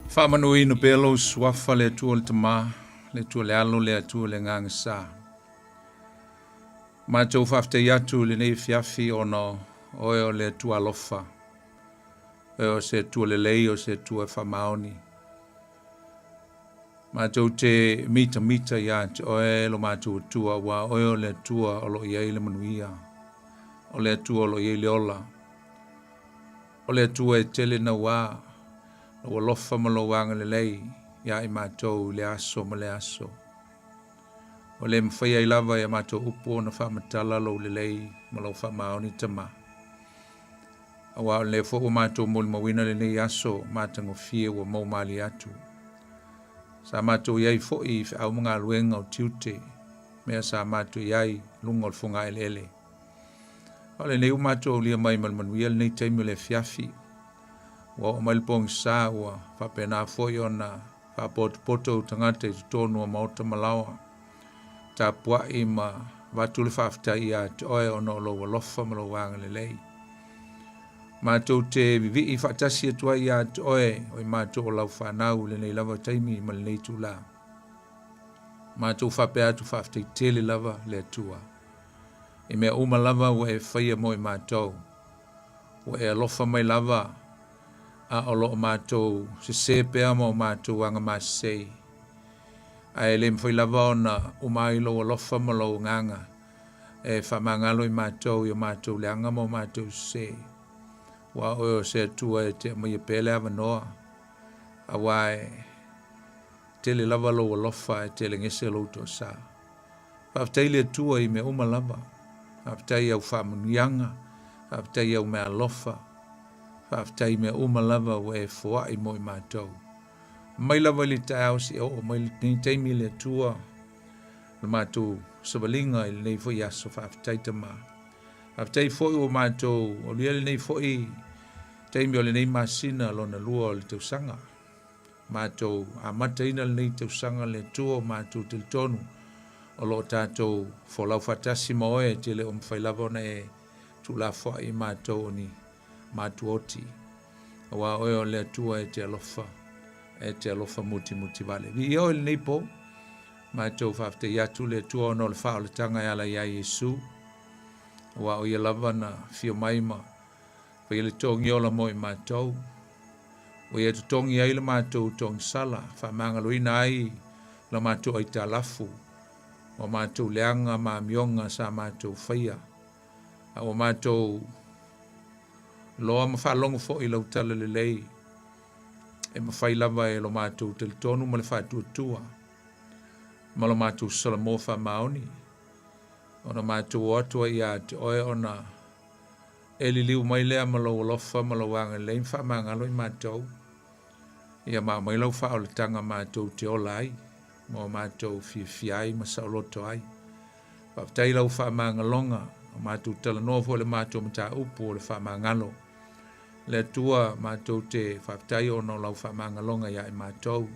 Faamanuina pea lou suafa le Atua le Tama, le Atua le Alo, le Atua le Agaga Sa. Matou faafetai atu i lenei afiafi ona oe o le Atua alofa, oe o se Atua lelei, o se Atua e faamaoni. Matou te mitamita ia te oe lo matou Atua, aua oe o le Atua o lo o i ai le manuia, o le Atua o lo o i ai le ola. O le Atua e tele nauā lou alofa ma lou agalelei ia i matou i le aso ma le aso. Ua le mafai ai lava e a matou upu ona faamatala lou lelei ma lou faamaoni Tama. Aua o lea foi ua matou molimauina lenei aso matagofie ua moumalie atu. Sa matou i ai foi i feau ma galuega o tiute, mea sa matou i ai i luga o le fogaeleele. A o lenei ua matou aulia mai ma le manuia lenei taimi o le afiafi. Ua oo mai le pogisa ua faapena foi ona faapotopoto ou tagata i totonu o maota ma laoa. Tapuai ma avatu le faafetai ia te oe ona o lou alofa ma lou agalelei. Matou te vivii faatasi atu ai ia te oe o i matou o lau fanau i lenei lava taimi ma lenei itula. Matou faapea atu faafetai tele lava le Atua. I mea uma lava ua e faia mo i matou, ua e alofa mai lava, a o lo o matou sesē pea ma o matou aga masesei. Ae le mafai lava ona uma ai lou alofa ma lou agaga e faamagalo i matou i o matou leaga ma o matou sesē. Aua o oe o se Atua e te aumaia pea le avanoa, aua e tele lava lou alofa e telegese lou toasa. Faafetai le Atua i mea uma lava. Faafetai i au faamanuiaga, faafetai i au meaalofa, faafetai i mea uma lava ua e foai mo i matou. Mai lava i le taeao seia oo mai lenei taimi le Atua, le matou savaliga i lenei foi aso. Faafetai Tama. Faafetai foi ua matou aulia lenei foi taimi o lenei masina lona lua o le tausaga. Matou amataina lenei tausaga le Atua o matou talitonu o lo o tatou folau faatasi ma oe e te le o mafai lava ona e tuulafoai i matou o ni matuaoti aua oe o le Atua e te alofa e te alofa mutimuti vale. Viia oe lenei po matou faafetai atu le Atua ona o le faaolataga e ala iā Iesu aua o ia lava na afio mai ma faia le togi ola mo i matou. Ua ia totogi ai le matou togisala, faamagaloina ai la matou aitalafu, ma matou leaga ma amioga sa matou faia, a ua matou loa ma faalogo foi i lau talalelei, e mafai lava e lo matou talitonu ma le faatuatua, ma lo matou salamo faamaoni, ona matou o atu ai ia te oe ona E liliu mai lea ma lou alofa ma lou agalelei ma faamagalo i matou. Ia ma aumai lau faaolataga matou te ola ai, ma o matou fiafia ai ma saoloto ai. Faafetai lau faamagaloga, o matou talanoa foi le matou mataupu o le faamagalo. Le Atua matou te faafetai ona o lau faamagaloga ia i matou,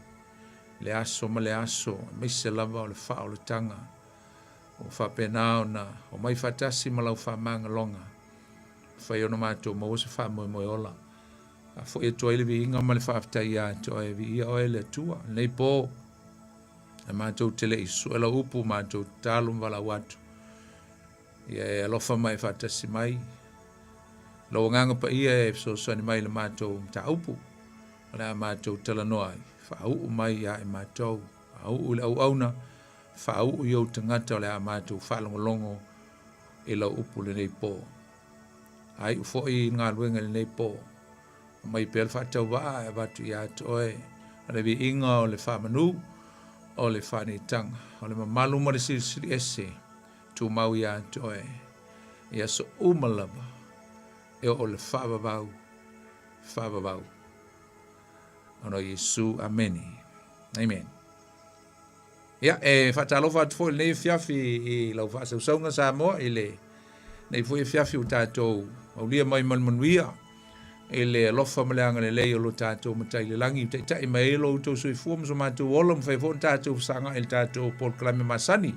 le aso ma le aso, aemaise lava o le faaolataga. Ua faapena ona omai faatasi ma lau faamagaloga, fai ona matou maua se faamoemoe ola. Faafoi atu ai le viiga ma le faafetai ia te oe, viia oe le Atua. Lenei po, e matou te le i sue lau upu, matou tatalo ma valaau atu. Ia e alofa mai faatasi mai. Lou agaga paia e fesoasoani mai i le matou mataupu. O le a matou talanoa ai, faauu mai ia i matou, faauu i le auauna, Faauu i ou tagata o le a matou faalogologo i lau upu lenei po. Aiu foi i galuega i lenei po. Aumai pea le faatauvaa e avatu ia te oe o le viiga o le faamanu, o le faaneetaga, o le mamalu ma le silisili ese, tumau ia te oe i aso uma lava e oo i le faavavau, faavavau. Ona o Iesu. Amene. Amen. Ia, e faatalofa atu foi i lenei afiafi i lau faasausauga Samoa i lenei foi afiafi ua tatou aulia mai ma le manuia i le alofa ma le agalelei o lo tatou Matai i le lagi, taitai mai ai lo outou soifua ma so matou ola, mafai foi ona tatou fesagai i le tatou polokalame masani.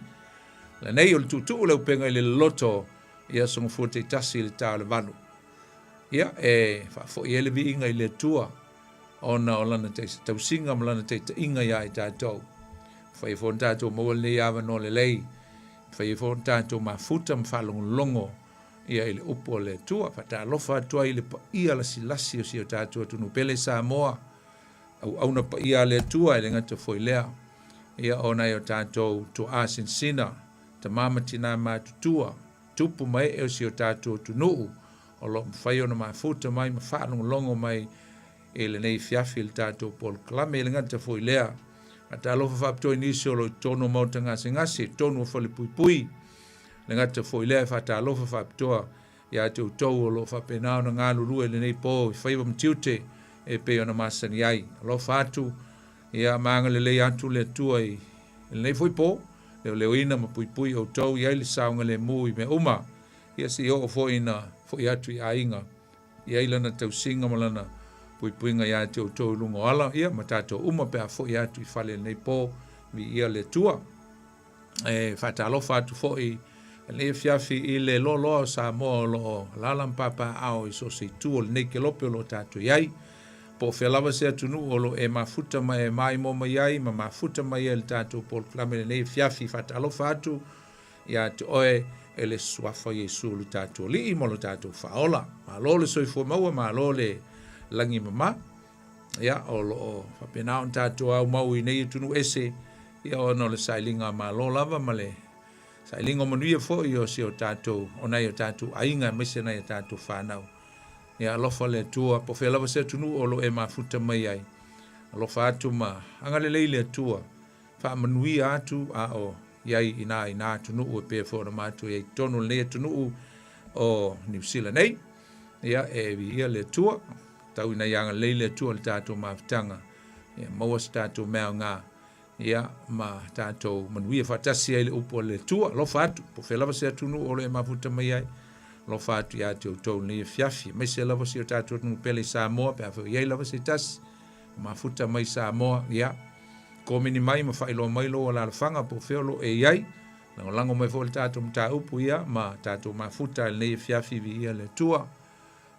Lenei o le tuutuu le upega i le loloto i aso gafua taitasi i le ta o le 8. Ia, e faafoi ai le viiga i le Atua. ona o Lana tausiga ma Lana taitaiga iā i tatou. Mafai ai foi ona tatou maua lenei avanoa lelei, mafai ai foi ona tatou mafuta ma faalogologo ia i le upu a le Atua. Faatalofa atu ai i le paia lasilasi o si o tatou atunuu pele Samoa, auauna paia a le Atua e le gata foi lea, ia o nai o tatou tuaa sinasina, tama ma tina matutua, tupu ma ee o si o tatou atunuu o lo o mafai ona mafuta mai ma faalogologo mai i lenei afiafi i le tatou polokalame. E le gata foi i lea, faatalofa faapitoa i nisi o lo o i totonu o maota gasegase, i totonu o falepuipui. E le gata foi i lea, e faatalofa faapitoa ia te outou o lo o faapena ona galulue i lenei po i faiva ma tiute e pei ona masani ai. Alofa atu, ia ma agalelei atu le Atua i lenei foi po, leoleoina ma puipui outou i ai le saogalemu i mea uma, ia se i oo foi ina foi atu i aiga, i ai lana tausiga ma lana puipuiga ia te outou i luga o ala, ia ma tatou uma pe a foi atu i fale i lenei po, viia le Atua. E faatalofa atu foi i lenei afiafi i le loaloa o Samoa o lo o alaala ma papaaao i so o se itu o lenei kelope o lo o tatou i ai. Po o fea lava se atunuu o lo o e mafuta ma e maimoa mai ai ma mafuta mai ai i le tatou polokalame i lenei afiafi, faatalofa atu ia te oe e le Suafa o Iesu lo tatou Alii ma lo tatou Faaola. Malo le soifua maua, malo le lagi mama. Ia, o lo o faapena ona tatou aumau i nei atunuu ese, ia ona o le sailiga malo lava ma le sailiga o manuia foi o si o tatou, o nai o tatou aiga aemaise nai o tatou fanau. Ia alofa le Atua, po o fea lava se atunuu o lo o e mafuta mai ai, alofa atu ma agalelei le Atua, faamanuia atu a o i ai i nā i nā atunuu e pei foi ona matou i ai i totonu o lenei atunuu o Niu Sila nei. Ia, e viia le Atua, tau ina ia agalelei le Atua i le tatou mafutaga, ia maua se tatou mea aoga, ia ma tatou manuia faatasi ai le upu a le Atua. Alofa atu, po o fea lava se atunuu o lo o e mafuta mai ai, alofa atu ia te outou i lenei afiafi, aemaise lava si o tatou atunuu pele i Samoa, pe a fai o i ai lava se tasi o mafuta mai i Samoa, ia, komeni mai ma faailoa mai lou alaalafaga po o fea o lo o e i ai, lagolago mai foi le tatou mataupu, ia, ma tatou mafuta i lenei afiafi, viia le Atua.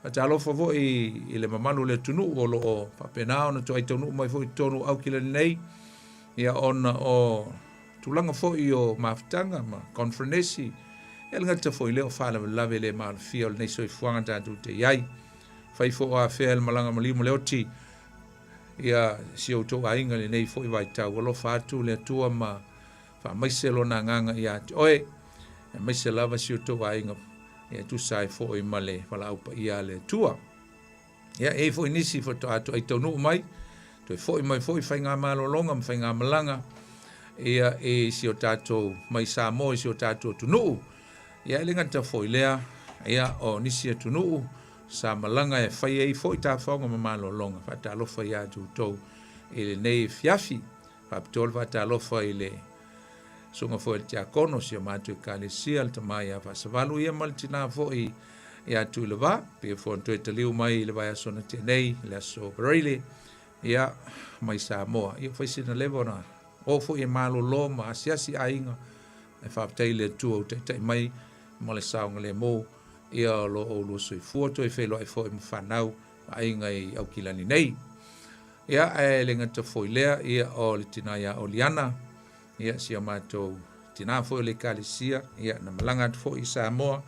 Faatalofa foi i le mamalu o le atunuu o lo o faapena ona toai taunuu mai foi i totonu o Aukilani nei, ia ona o tulaga foi o mafutaga ma conferenesi, ia le gata foi lea o faalavelave le maalofia o lenei soifuaga tatou te i ai. Fai foi o afea le malaga maliu ma le oti, ia si outou aiga i lenei foi vaitau. Alofa atu le Atua ma faamaise lona agaga ia te oe, aemaise lava si outou aiga e tusa ai foi ma le valaau paia a le Atua. Ia, e i ai foi nisi faatoa toai taunuu mai, toe foi mai foi faigamalologa ma faigamalaga ia i si o tatou mai Samoa i si o tatou atunuu. Ia e le gata foi lea, ia o nisi atunuu sa malaga e fai ai foi tafaoga ma malologa. Faatalofa ia te outou i lenei afiafi. Faapitoa le faatalofa i le susuga foi a le tiakono o si o matou ekalesia, le tama ia Faasavalu, ia ma le tina foi ia Tuilava, pei foi ona toe taliu mai i le vaiaso na tea nei, le aso Faraile, ia, mai Samoa. Ia, fai sina leva ona o foi e malolo ma asiasi aiga, e faafetai i le Atua ua taitai mai ma le saogalemu, ia o lo o oulua soifua toe feiloai foi ma fanau ma aiga i Aukilani nei. Ia, ae le gata foi lea, ia, o le tina ia Oliana, ia, si o matou tina foi o le ekalesia, ia, na malaga atu foi i Samoa,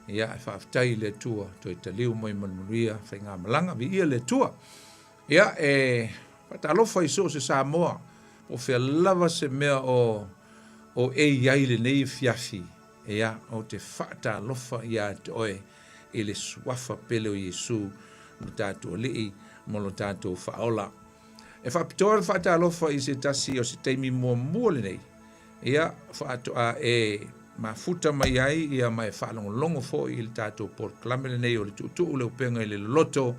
ia, e faafetai i le Atua, toe taliu mai ma le manuia faigamalaga, viia le Atua. Ia, e faatalofa i so o se Samoa, po o fea lava se mea o, o e i ai i lenei afiafi, ia, ou te faatalofa ia te oe i le suafa pele o Iesu, lo tatou Alii ma lo tatou Faaola. E faapitoa le faatalofa i se tasi o se taimi muamua lenei, ia, faatoa e mafuta mai ai ia ma e faalogologo foi i le tatou polokalame lenei o le Tuutuu le Upega i le Loloto.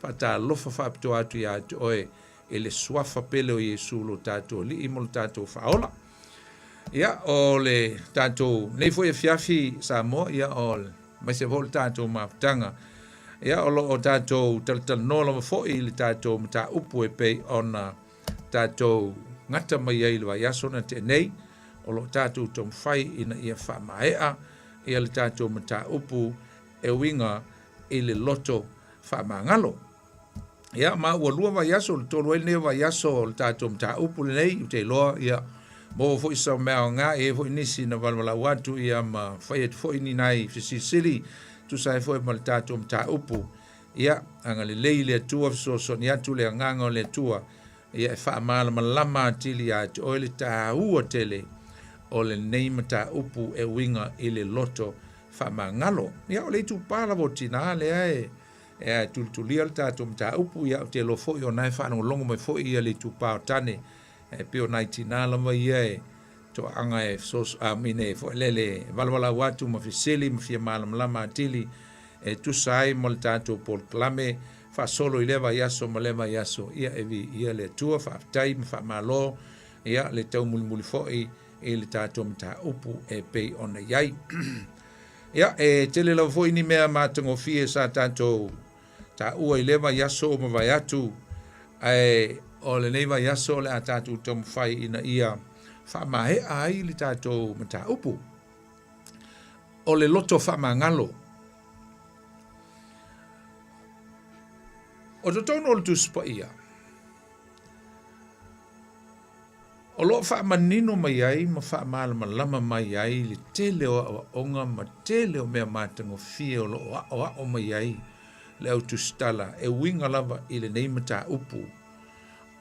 Faatalofa faapitoa atu ia te oe i le suafa pele o Iesu lo tatou Alii ma lo tatou Faaola. Ia, o le tatou nei foi afiafi Samoa, ia, o aemaise foi le tatou mafutaga, ia, o lo o tatou talatalanoa lava foi i le tatou mataupu e pei ona tatou gata mai ai i le vaiaso na tea nei, o lo o tatou taumafai ina ia faamaea ia le tatou mataupu e uiga i le loto faamagalo. Ia, ma ua lua vaiaso, o le tolu ai lenei o vaiaso o le tatou mataupu lenei, ou te iloa, ia, maua foi sau mea aoga, e i ai foi nisi na valavalau atu, ia, ma fai atu foi ni nai fesilisili, tusa ai foi ma le tatou mataupu. Ia, agalelei le Atua, fesoasoani atu le agaga o le Atua, ia, e faamalamalama atili ia te oe le taua tele o lenei mataupu e uiga i le loto faamagalo. Ia, o le itupa lava o tinā lea e e tulitulia le tatou mataupu, ia ou te iloa foi o na e faalogologo mai foi ia le itupa o tane, e pei o nai tinā lava ia e toaaga e fesoaso, a mine foi lele valavalau atu ma fesili ma fia malamalama atili e tusa ai ma le tatou polokalame faasolo i lea vaiaso ma lea vaiaso. Ia e viia le Atua, faafetai ma faamalo ia le taumulimuli foi i le tatou mataupu e pei ona i ai. Ia, e tele lava foi ni mea matagofie sa tatou taua i lea vaiaso ua mavae atu, ae o lenei vaiaso o le a tatou taumafai ina ia faamaea ai le tatou mataupu. O le loto faamagalo. O totonu o le Tusi Paia, O lo o faamanino mai ai ma faamalamalama mai ai le tele o aoaoga ma tele o mea matagofie o lo o aoao mai ai le au tusitala e uiga lava i lenei mataupu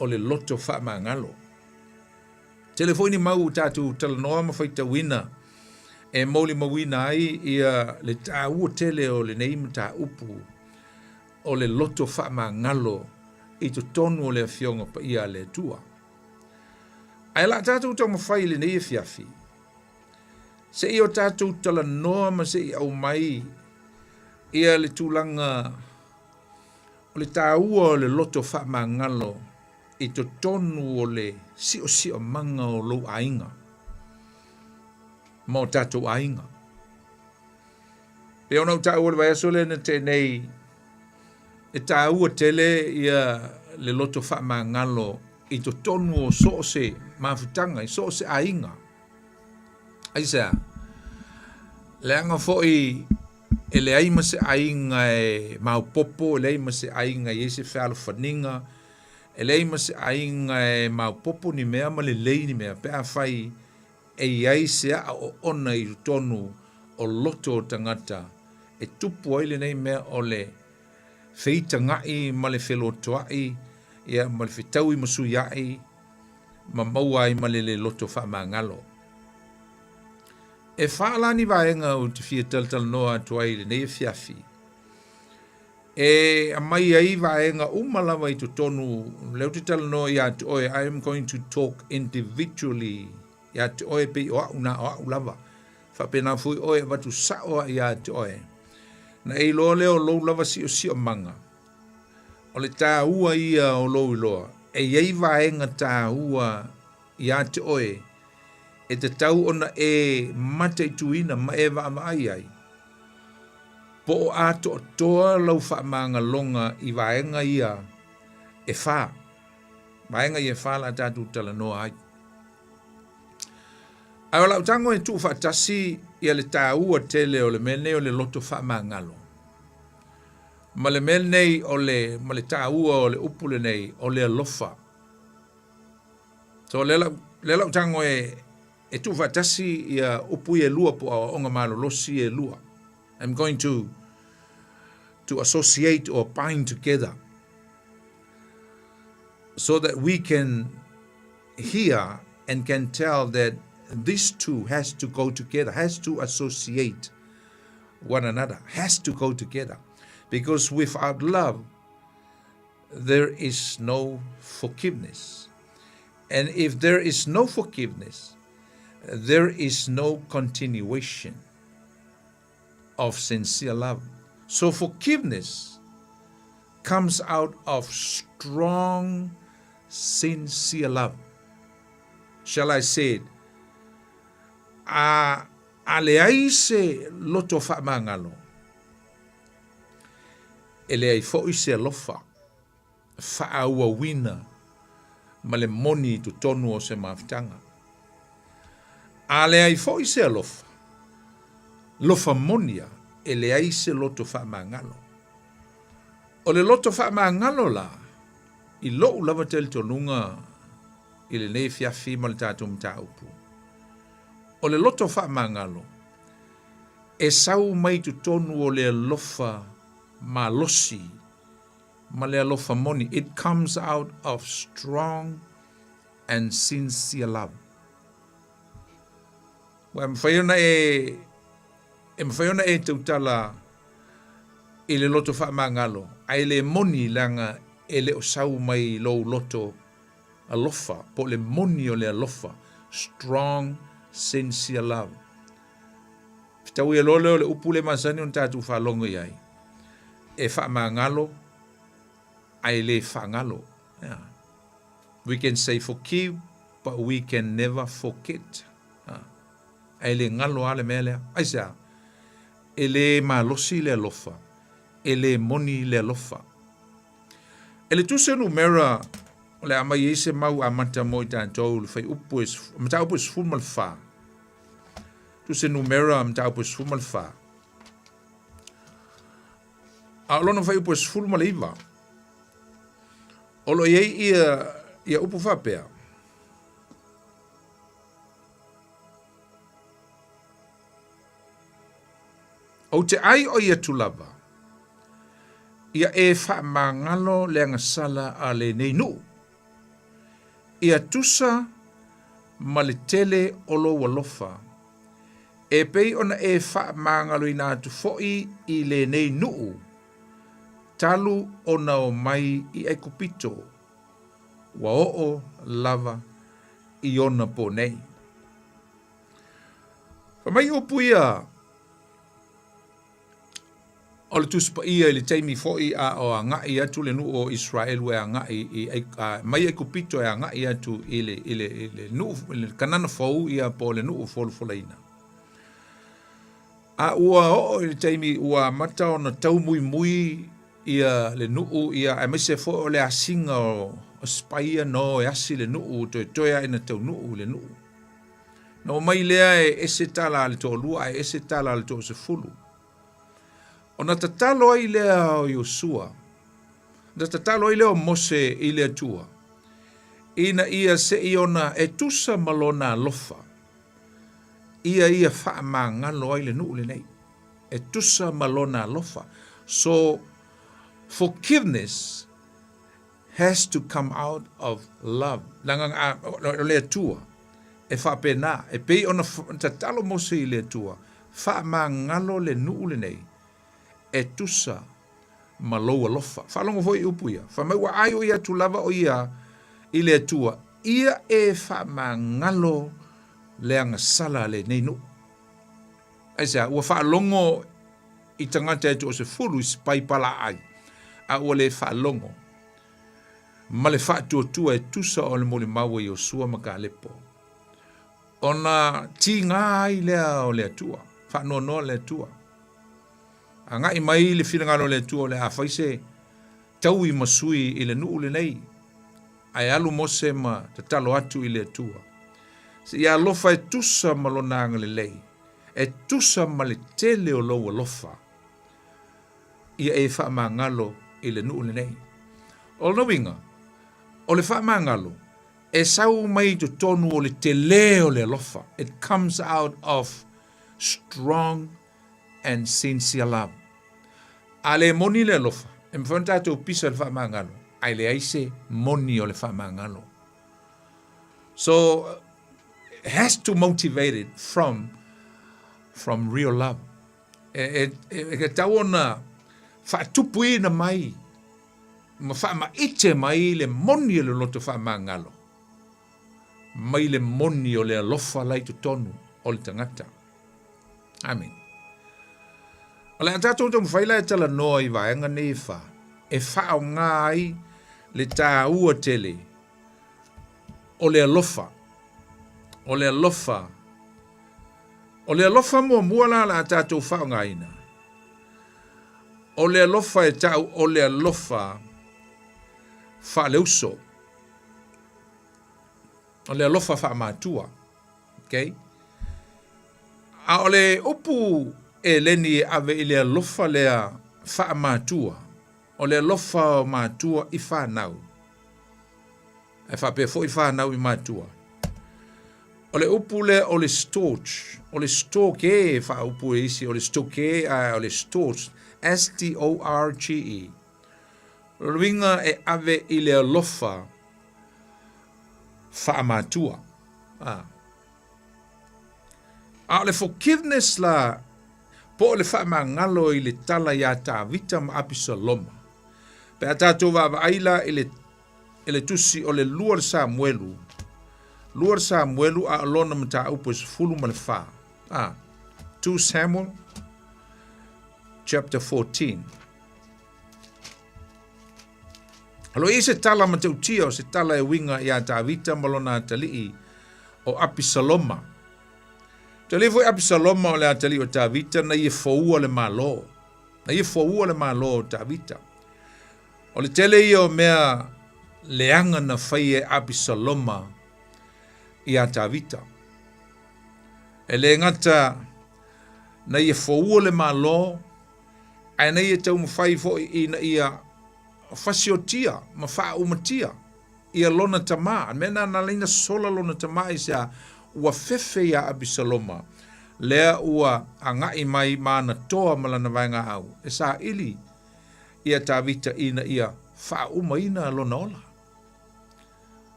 o le loto faamagalo. Tele foi ni mau ua tatou talanoa ma faitauina e molimauina ai ia le taua tele o lenei mataupu o le loto faamagalo i totonu o le Afioga Paia a le Atua. Ae o le a tatou taumafai i lenei afiafi, se i o tatou talanoa ma se i aumai ia le tulaga o le taua o le loto faamagalo i totonu o le siosiomaga o lou aiga ma o tatou aiga. Pei ona ou taua i le vaiaso lea na tea nei, e taua tele ia le loto faamagalo i totonu o so o se mafutaga, i so o se aiga. Aisea? Leaga foi e leai ma se aiga e maopoopo, e leai ma se aiga e i ai se fealofaniga, e leai ma se aiga e maopoopo ni mea ma lelei ni mea pe afai e i ai se aʻa oona i totonu o loto o tagata e tupu ai lenei mea o le feitagaʻi ma le felotoaʻi, ia, ma le fetaui ma suiaʻi, ma maua ai ma le le loto faamagalo. E fa la ni vaega ou te fia talatalanoa atu ai i lenei afiafi, e aumai ai vaega uma lava i totonu, lea ou te talanoa ia te oe, I am going to talk individually ia te oe pei o au na o au lava. Faapena foi oe e avatu sao lava ia te oe. Na e iloa lea o lou lava siosiomaga, o le taua ia o lou iloa, e i ai vaega taua ia te oe e tatau ona e mataituina ma e vaavaai ai, po o atoatoa lau faamagaloga i vaega ia e fa, vaega ia e fa la tatou talanoa ai. Ae o lau tago e tuufaatasi ia le taua tele o le mea lenei o le loto faamagalo, ma le mea lenei o le, ma le taua o le upu lenei o le alofa. So lea lau, lea lau tago e, e tuufaatasi ia upu ia e lua po o aoaoga malolosi ia e lua. I'm going to to associate or bind together so that we can hear and can tell that these two has to go together, has to associate one another, has to go together. Because without love, there is no forgiveness. And if there is no forgiveness, there is no continuation of sincere love. So forgiveness comes out of strong, sincere love. Shall I say it? A, a leai se loto faamagalo, e leai foi se alofa faaauauina ma le moni i totonu o se mafutaga. A leai foi se alofa, lofa moni a, e leai se loto faamagalo. O le loto faamagalo la, i lou lava talitonuga i lenei afiafi ma le tatou mataupu, o le loto faamagalo e sau mai totonu o le alofa malosi ma le alofa moni, it comes out of strong and sincere love. Ua e mafai ona e e mafai ona e tautala i le loto faamagalo, ae le moni leaga e le o sau mai lou loto alofa, po o le moni o le alofa, strong sincere love. Fetaui loa lea o le upu lea e masani ona tatou faalogo i ai, e faamagalo ae le faagalo. Yeah. We can say forgive, but we can never forget. Ae le galo lava le mea lea. Aisea? E le malosi le alofa, e le moni le alofa. E le tusi o Numera o le a aumai ai se mau amata mo i tatou le fuaiupu e mataupu e 14. Tusi Numera mataupu e 14. A o lona fuaiupu e 19, o lo o i ai ia, ia upu faapea, Ou te ʻai ʻoi atu lava, ia e faamagalo le agasala a lenei nuu, ia tusa ma le tele o lou alofa, e pei ona e faamagaloina atu foi i lenei nuu, talu ona o mai i ʻAigupito, ua oo lava i ona pō nei. Fai mai upu ia o le Tusi Paia i le taimi foi a o agai atu le nuu o Israelu e agai i mai Aikupito e agai atu i le, i le, i le nuu i le Kanana fou ia po o le nuu folafolaina. A ua oo i le taimi ua amata ona taumuimui ia le nuu ia aemaise foi o le asiga o sipai ia na o e asi le nuu toetoe lava ina taunuu i le nuu. Na omai lea e ese tala a le toalua ae ese tala a le toasefulu. Ona tatalo ai lea o Iosua, na tatalo ai lea o Mose i le Atua, ina ia se i ona e tusa ma lona alofa, ia ia faamagalo ai le nuu lenei, e tusa ma lona alofa. So, forgiveness has to come out of love. Leaga o le Atua e faapena, e pei ona tatalo Mose i le Atua, faamagalo le nuu lenei e tusa ma lou alofa. Faalogo foi i upu ia, fai mai ua ʻai ʻoi atu lava ʻo ia i le Atua, ia e faamagalo le agasala a lenei nuu. Aisea? Ua faalogo i tagata e toasefulu i sipai palaai, a ua le faalogo ma le faatuatua e tusa o le molimau a Iosua ma Kalepo. Ona tiga ai lea o le Atua, faanoanoa le Atua. Agai mai le finagalo o le Atua o le a fai se taui ma sui i le nuu lenei, ae alu Mose ma tatalo atu i le Atua. Seia alofa e tusa ma lona agalelei, e tusa ma le tele o lou alofa, ia e faamagalo i le nuu lenei. O lona uiga, o le faamagalo, e sau mai i totonu o le tele o le alofa. It comes out of strong and sincere love. A le moni le alofa, e mafai ona tatou pisa i le faamagalo, ae leai se moni o le faamagalo. So, it has to motivate it from, from real love. E, e, e, e tau ona faatupuina mai ma faamaite mai le moni o le loto faamagalo mai le moni o le alofa la i totonu o le tagata. Amene. O le a tatou taumafai la e talanoa i vaega nei e fa, e faaaoga ai le taua tele o le alofa. O le alofa. O le alofa muamua la o le a tatou faaaogaina. O le alofa e ta'u o le alofa faaleuso. O le alofa faamatua. Okay? A o le upu Eleni e ave i le alofa lea faamatua. O le alofa o matua i fanau, ae faapea foi fanau i matua. O le upu lea o le storge, o le storge e faaupu e isi, o le storge ae o le storge, S-T-O-R-G-E. O le uiga e ave i le alofa faamatua. A. A o le forgiveness la, po o le faamagalo i le tala iā Tavita ma Apisaloma. Pe a tatou vaavaai la i le, i le tusi o le lua le Samuelu, lua le Samuelu a o lona mataupu e 14. A, 2 Samuel chapter 14. O lo i se tala matautia o se tala e uiga iā Tavita ma lona atalii o Apisaloma. Tali foi Apisaloma o le atalii o Tavita na ia foua le Malo. Na ia foua le Malo o Tavita. O le tele ia o mea leaga na fai e Apisaloma iā Tavita. E le gata na ia foua le Malo, ae na ia taumafai foi ina ia fasiotia ma faaumatia ia lona tama. O le mea lena na ala ai ona sola lona tama i se a? Ua fefe iā Apisaloma, lea ua agai mai ma ana toa ma lana vaegaau e saili iā Tavita ina ia faaumaina lona ola.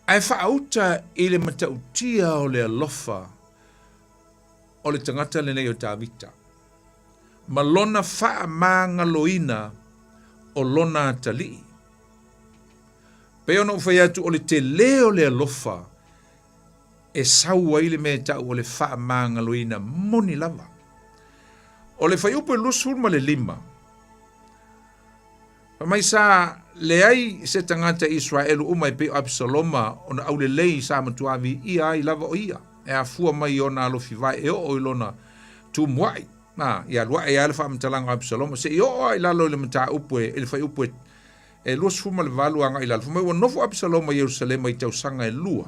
Ae faauta i le matautia o le alofa o le tagata lenei o Tavita, ma lona faamagaloina o lona atalii. Pei ona ou fai atu o le tele o le alofa e sau ai le mea e tau o le faamagaloina moni lava. O le fuaiupu e 25, Fai mai sa leai se tagata Iseraelu uma e pei o Apisaloma ona aulelei sa matua viia ai lava o ia, e afua mai i ona alofi vae e oo i lona tumuaʻi. A, ia alu aʻe ai le faamatalaga o Apisaloma seia oo lava i lalo i le mataupu e, i le fuaiupu e, e 28 agai i lalo. Fai mai ua nofo Apisaloma i Ierusalema i tausaga e lua,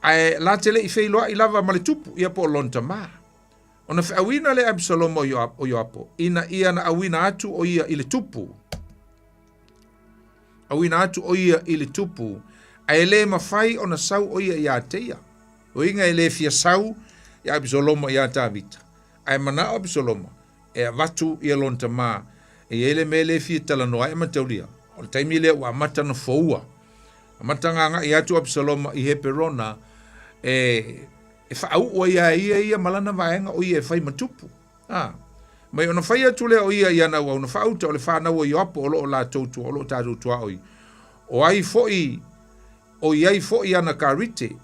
ae la te le i feiloai lava ma le tupu, ia po o lona tama. Ona feauina lea e Apisaloma o Ioapo, ina ia na auina atu o ia i le tupu. Auina atu o ia i le tupu, ae le mafai ona sau o ia iā te ia. Uiga e le fia sau ia Apisaloma iā Tavita, ae manao Apisaloma e avatu ia lona tama, e i ai le mea le fia talanoa ai mataulia. O le taimi lea ua amata ona foua. Amata ona agai atu Apisaloma i Heperona e e faauu ai a ia ia ma lana vaega o ia e fai ma tupu. A, mai ona fai atu lea o ia i ana auauna faauta o le fanau o Ioapo o lo o latou tua, o lo o tatou tuaoi. O ai foi, o i ai foi ana Karite,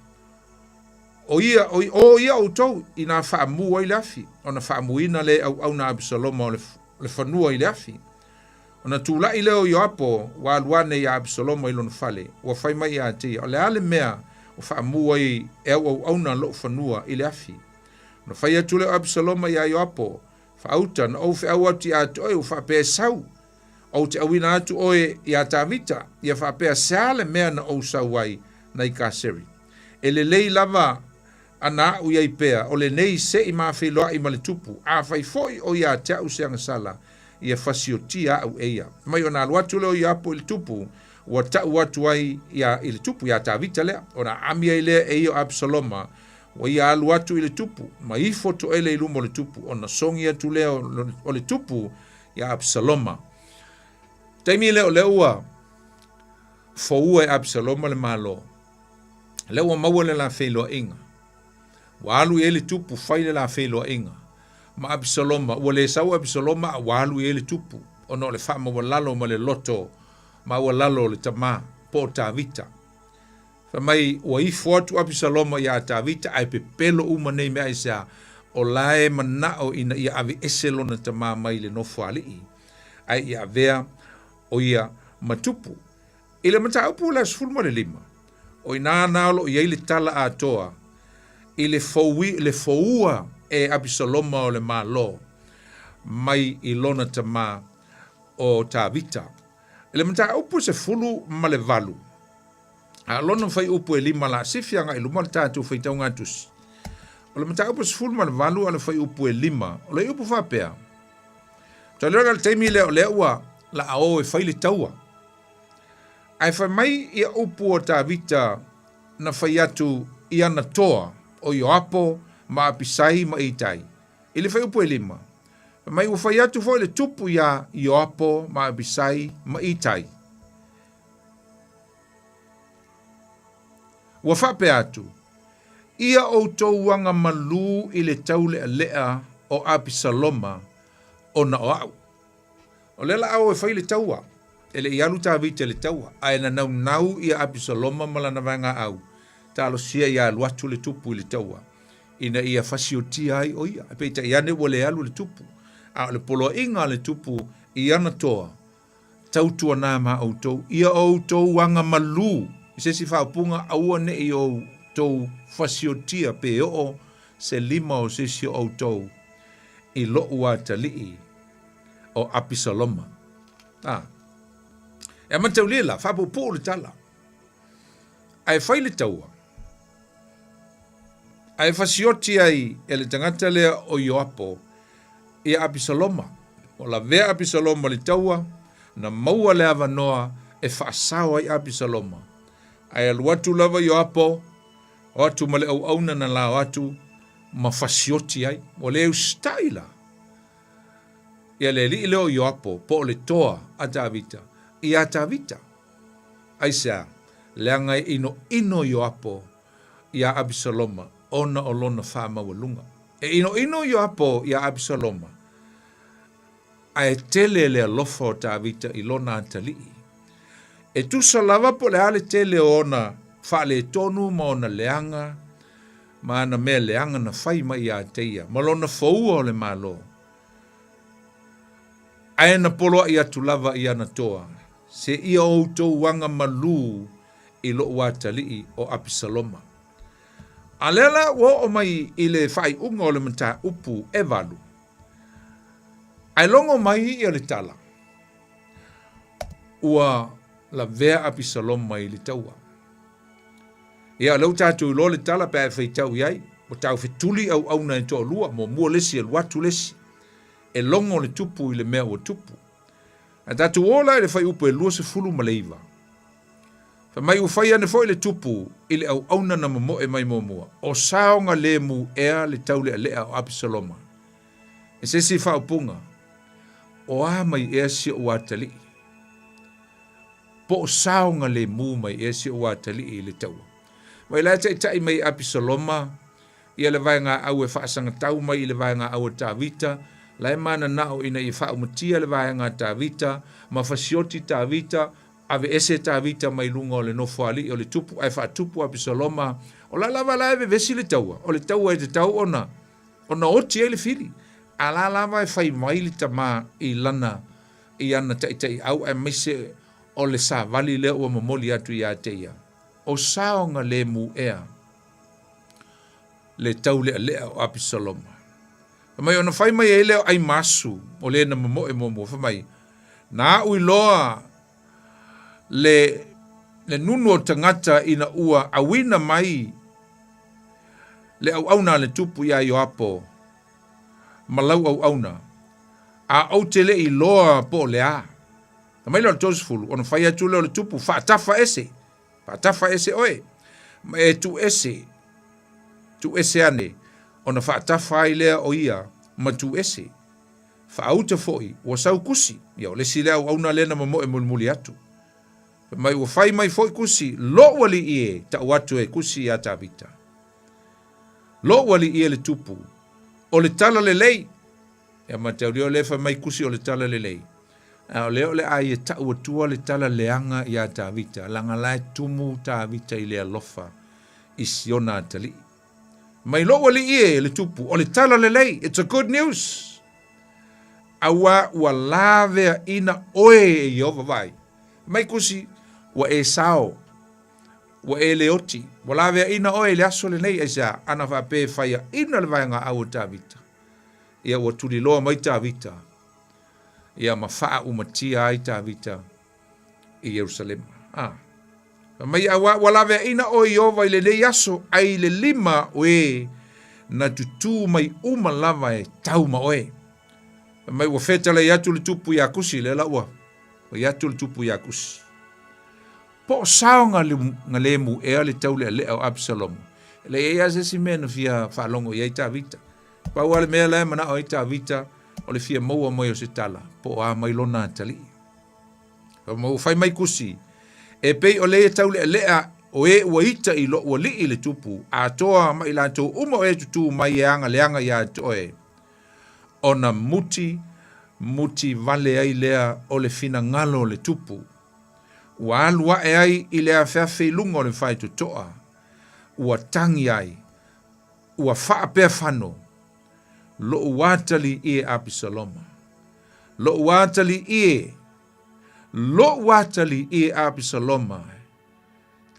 o ia, o, o ia outou, inā faamu ai le afi, ona faamuina lea e auauna a Apisaloma o le, le fanua i le afi. Ona tulai lea o Ioapo, ua alu ane iā Apisaloma i lona fale, ua fai mai ia te ia, O le a le mea ua faamu ai e au auauna lou fanua i le afi? Ona fai atu lea o Apisaloma iā Ioapo, Faauta, na ou feau atu iā te oe, ua faapea e sau, ou te auina atu oe iā Tavita, ia faapea, Se a le mea na ou sau ai nai Kaseri? E lelei lava ana aʻu i ai pea, o lenei se i mafeiloaʻi ma le tupu, afai foi o ia te aʻu se agasala, ia fasiotia aʻu e ia. Mai ona alu atu lea o Ioapo i le tupu, ua taʻu atu ai ia i le tupu iā Tavita lea, ona aami ai lea e ia o Apisaloma, ua ia alu atu i le tupu, ma ifo toele i luma o le tupu, ona sogi atu lea o le tupu iā Apisaloma. Taimi lea o lea ua foua e Apisaloma le Malo. Lea ua maua le la feiloaiga. Ua alu i ai le tupu fai le la feiloaiga ma Apisaloma. Ua le sau Apisaloma a ua alu i ai le tupu ona o le faamaualalo ma le loto maualalo o le tama po o Tavita. Fai mai ua ifo atu Apisaloma iā Tavita ae pepelo uma nei mea aisea? O la e manao ina ia aveese lona tama mai le nofoalii ae ia avea o ia ma tupu. I le mataupu o le aso 15, o i inā na o lo o i ai le tala atoa i le foui, le foua e Apisaloma o le Malo mai i lona tama o Tavita. I le mataupu 18, a o lona fuaiupu e lima la sifi agai i luma o le tatou faitauga tusi. O le mataupu 18 a le fuaiupu e lima, o le upu faapea, Talu ai la le taimi lea o lea ua laa o e fai le taua. Ae fai mai ia upu a Tavita na fai atu i ana toa o Ioapo ma Apisai ma Itai, i le fuaiupu e lima, fai mai ua fai atu foi le tupu iā Ioapo ma Apisai ma Itai. Ua faapea atu, Ia outou aga malū i le taulealea o Apisaloma ona o a'u. O lea la o e fai le taua. E le i alu Tavita i le taua, ae na naunau ia Apisaloma ma lana vaegaau, talosia ia alu atu le tupu i le taua, ina ia fasiotia ai o ia. Peitai ane ua le alu le tupu, a o le poloaiga a le tupu i ana toa, Tautuana ma outou, ia outou aga malū i se isi faaupuga, aua ne i outou fasiotia pe oo se lima o se isi o outou i loʻu atalii o Apisaloma. A. E mataulia la, faapuupuu le tala. Ae fai le taua, ae fasioti ai e le tagata lea o Ioapo ia Apisaloma. Ua lavea Apisaloma i le taua, na maua le avanoa e faasao ai Apisaloma. Ae alu atu lava Ioapo, o atu ma le auauna na lao atu ma fasioti ai. Ua le usitai la ia le alii lea o Ioapo, po o le toa a Tavita, iā Tavita. Aisea? Leaga e inoino Ioapo iā Apisaloma ona o lona faamaualuga. E inoino Ioapo iā Apisaloma, ae tele le alofa o Tavita i lona atalii. E tusa lava po o le a le tele o ona faaletonu ma ona leaga ma ana mea leaga na fai mai iā te ia ma lona foua o le Malo, ae na poloaʻi atu lava i ana toa, Seia outou aga malū i loʻu atalii o Apisaloma. A lea la ua oo mai i le faaiuga o le mataupu e valu, ae logo mai ia le tala, ua lavea Apisaloma i le taua. Ia, o lea ua tatou iloa le tala pe a e faitau i ai, ua taufetuli auauna e toalua, muamua le isi alu atu le isi, e logo le tupu i le mea ua tupu. Ae tatou o la i le fuaiupu e 29. Fai mai ua fai ane foi le tupu i le auauna na momoe mai muamua, o saogalemu ea le taulealea o Apisaloma. E se isi faaupuga, o a mai ea si ou atalii? Po o saogalemu mai ea si ou atalii i le taua? Mai la e taitai mai e Apisaloma ia le vaegaau e faasagatau mai i le vaegaau a Tavita, la e mananao ina ia faaumatia le vaega a Tavita, ma fasioti Tavita, aveese Tavita mai luga o le nofoalii o le tupu ae faatupu Apisaloma. O la lava la e vevesi le taua, o le taua e tatau ona ona oti ai le fili, a la lava e fai mai le tama i lana i ana taitaiau aemaise o le savali lea ua momoli atu ia te ia, o saogalemu ea le taulealea o Apisaloma. Fai mai ona fai mai ai lea o Aimasu, o le na momoe muamua, fai mai, Na aʻu iloa le, le nunu o tagata ina ua auina mai le auauna a le tupu iā Ioapo ma lau auauna, a ou te le i iloa po o le a. Fai mai lea o le 30, ona fai atu lea o le tupu, Faatafa ese, Faatafa ese oe, ma e tuu ese, tuu ese ane, ona faatafa ai lea o ia ma tuu ese. Faauta foi, ua sau Kusi, ia o le isi lea auauna lea na momoe mulimuli atu. Fai mai ua fai mai foi Kusi, Loʻu alii e, tau atu e Kusi iā Tavita. Loʻu alii e le tupu, o le tala lelei, Ia mataulia o lea e fai mai Kusi o le tala lelei, a o lea o le a ia tau atua le tala leaga iā Tavita, leaga la e tumu Tavita i le alofa i siona atalii. Mai lou alii e, le tupu, o le tala lelei, it's a good news. Auā ua laveaina oe e Ieova, vaai. Mai Kusi, ua e sao, ua e le oti, ua laveaina oe i le aso lenei, aisea, ana faapea e faiaina le vaegaau o Tavita. Ia ua tuliloa mai Tavita, ia ma faaumatia ai Tavita i Ierusalema. A. Fai mai, Auā ua laveaina oe Ieova i lenei aso, ai le lima o e na tutū mai uma lava e tau ma oe. Fai mai ua fetalai atu le tupu ia Kusi, lea la ua fai atu le tupu ia Kusi. Po o sao galemu ea le taulealea o Abisalomo? E leai lava se isi mea na fia faalogo i ai Tavita. Pau lava le mea la e manao ai Tavita o le fia maua mai o se tala po o a mai lona atalii. Ma ua fai mai Kusi, E pei o le taulealea o e ua ita i lou alii le tupu, atoa ma i latou uma o e tutū mai e aga leaga ia te oe, ona muti muti vale ai lea o le finagalo o le tupu. Ua alu ae ai i le afeafe i luga o le faitotoa, ua tagi ai, ua faapeafano, Lou atalii e Apisaloma! Lou atalii e! Lou atalii e Apisaloma!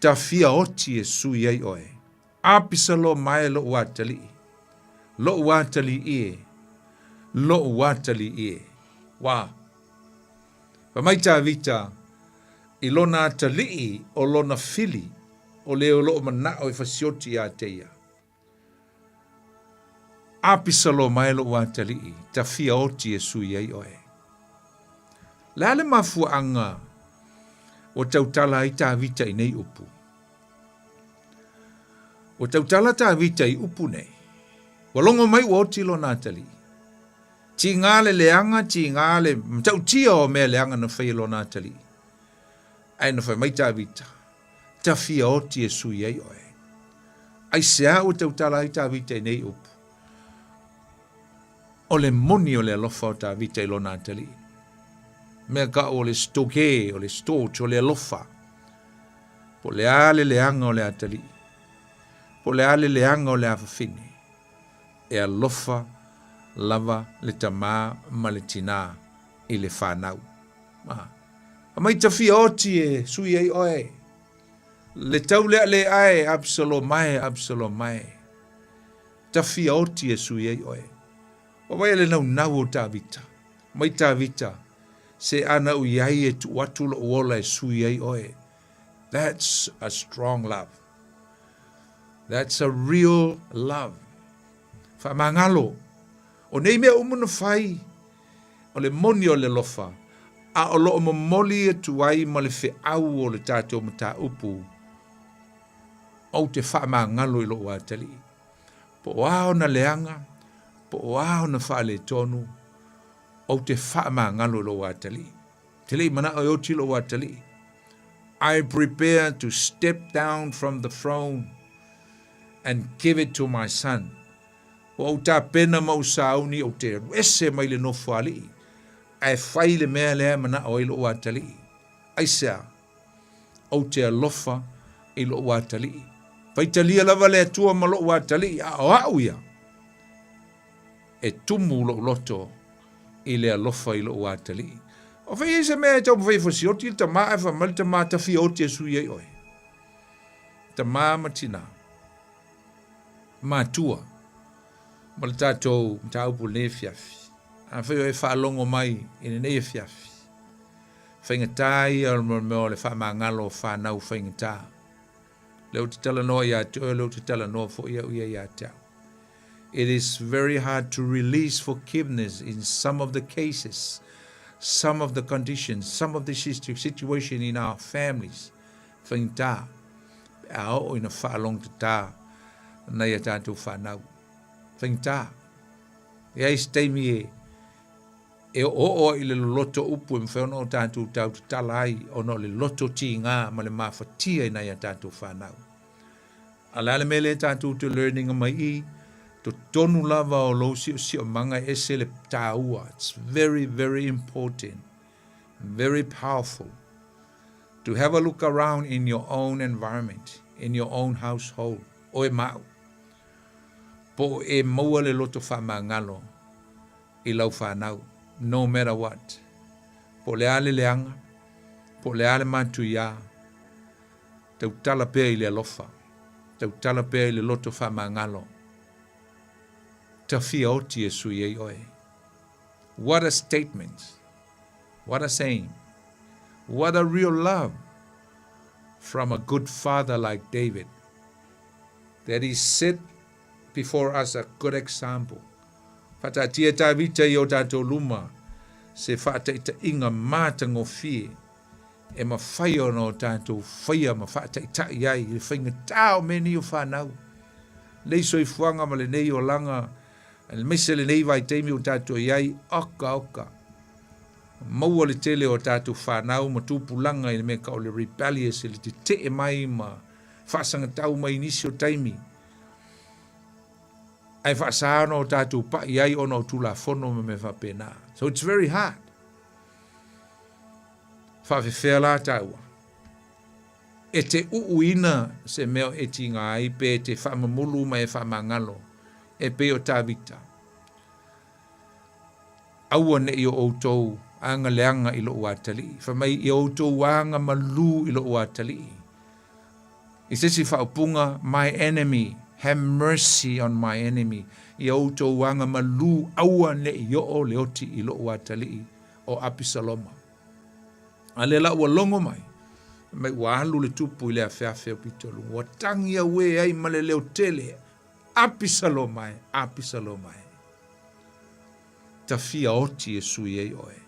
Tafia oti e sui ai oe. Apisaloma e lou atalii! Lou atalii e! Lou atalii e! Wa! Fai mai Tavita i lona atalii o lona fili o le o loo manao e fasioti ia te ia. Apisaloma e lou atalii, tafia oti e sui ai oe. Le a le mafuaaga ua tautala ai Tavita i nei upu? Ua tautala Tavita i upu nei, ua logo mai ua oti lona atalii. Tiga le leaga, tiga le matautia o mea leaga na fai e lona atalii. Ae na fai mai Tavita, Tafia oti e sui ai oe. Aisea ua tautala ai Tavita i nei upu? O le moni o le alofa o Tavita i lona atalii. Mea kau o le storge, o le storge, o le alofa. Po o le a le leaga o le atalii, po o le a le leaga o le afafine, e alofa lava le tamā ma le tinā i le fanau. A. Aumai tafia oti e sui ai oe. Le tau lea le ae, Absaloma e, Absaloma e. Tafia oti e sui ai oe. Ua vaai le naunau o Tavita. Mai Tavita, se ana u iai e tuu atu lou ola e sui ai oe. That's a strong love. That's a real love. Faamagalo. O nei mea uma na fai, o le moni o le alofa, a o loo momoli atu ai ma le feau o le tatou mataupu, ou te faamagalo i lou atalii. Po o a ona leaga, po o a ona faaletonu, ou te faamagalo i lou atalii. Te le i manao e oti lou atalii. I prepare to step down from the throne and give it to my son. Ua ou tapena ma ou sauni ou te alu ese mai le nofoalii ae fai le mea lea e manao ai lou atalii. Aisea? Ou te alofa i lou atalii. Faitalia lava le Atua ma lou atalii, a o au ia, e tumu lou loto i le alofa i lou atalii. O fai ai se mea e taumafai e fasioti le tama ae fai mai le tama tafia oti e sui ai oe. Tama ma tina. Matua ma le tatou mataupu i lenei afiafi. Afai o e faalogo mai i lenei afiafi, faigata ia o le mea o le faamagalo o fanau faigata. Lea ou te talanoa ia te oe, lea ou te talanoa foi au ia ia te au. It is very hard to release forgiveness in some of the cases, some of the conditions, some of the situation in our families. Faigata, pe a oo ina faalogotata nai a tatou fanau. Faigata. E ai se taimi e e oooo ai i le loloto upu e mafai ona o tatou tautatala ai ona o le loto tiga ma le mafatia i nai a tatou fanau. A o le a le mea lea tatou te learning mai i totonu lava o lou siosiomaga e ese le taua. It's very, very important, very powerful to have a look around in your own environment, in your own household, oe ma au. Po o e maua le loto faamagalo i lau fanau, no matter what. Po o le a le leaga, po o le a le matuiā, tautala pea i le alofa, tautala pea i le loto faamagalo, tafia oti e sui ai oe. What a statement! What a saying! What a real love from a good father like David that he set before us a good example. Faataatia e Tavita i o tatou luma se faataitaiga matagofie e mafai ona o tatou faia ma faataitai ai i le faigata o mea nei o fanau, lenei soifuaga ma lenei olaga, aemaise lenei vaitaimi ua tatou i ai, oka oka. Maua le tele o tatou fanau ma tupulaga i le mea tau o le rebellious, i le tetee mai ma faasagatau mai i nisi o taimi. Ae faasa ona o tatou pai ai ona o Tulafono ma mea faapena. So it's very hard. Faafefea la taua? E te uuina se mea e tiga ai pe e te faamamulu ma e faamagalo e pei o Tavita. Aua ne i o outou aga leaga i lou atalii. Fai mai, ia outou aga malū i lou atalii. I se isi faaupuga, my enemy, have mercy on my enemy. Ia outou aga malū, aua ne i oo le oti i lou atalii, o Apisaloma. A lea la ua logo mai, fai mai ua alu le tupu i le afeafe o Pitoluga, ua tagi auē ai ma le leo tele, Apisaloma e, Apisaloma e. Tafia oti e sui ai oe.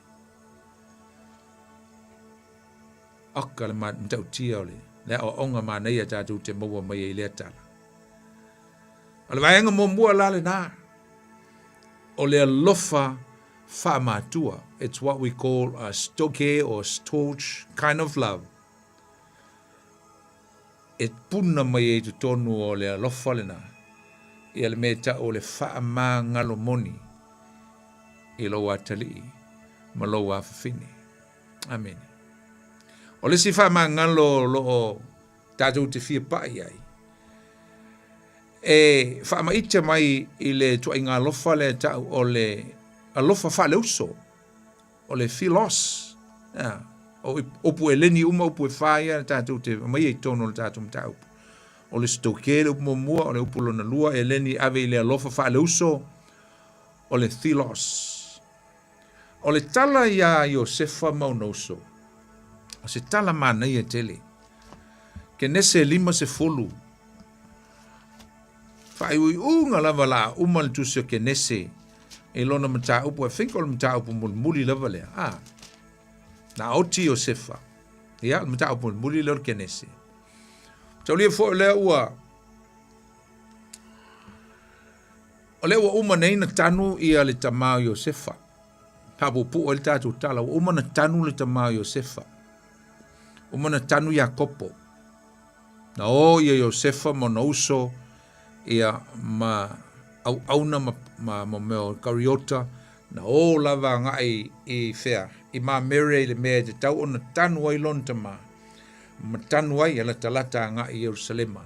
Oka le matautia o le, le aoaoga manaia tatou te maua mai ai i lea tala. O le vaega muamua la lena, o le alofa faamatua. It's what we call a storge or storge kind of love. E puna mai ai i totonu o le alofa lena, ia le mea e tau o le faamagalo moni i lou atalii ma lou afafine. Amene. O le isi faamagalo o lo o tatou te fia pai ai, e faamaite mai i le ituaiga alofa lea e tau o le alofa faaleuso. O le philos, ea, o upu eleni uma, upu e wha ia tatou te aumaia i totonu o le tatou mataupu. O le storge le upu muamua, o le upu lona lua, eleni ave i le alofa faaleuso, o le philos. O le tala iā Iosefa ma ona uso, o se tala manaia tele. Kenese 50, Faaiuiuga lava la uma le tusi o Kenese i lona mataupu, I think o le mataupu mulimuli lava lea. Ah, na oti Iosefa. Ia, le mataupu mulimuli lea o le Kenese. Taulia foi lea ua o lea ua uma nei na tanu ia le tama o Iosefa. Faapuupuu ai le tatou tala, ua uma na tanu le tama o Iosefa. Uma na tanu Iakopo. Na o ia Iosefa ma ona uso ia ma auauna ma, ma, ma mea o Kariota, na o lava agai i whea, i Mamere i le mea e tatau ona tanu ai lona tama, ma tanu ai e latalata agai i Ierusalema.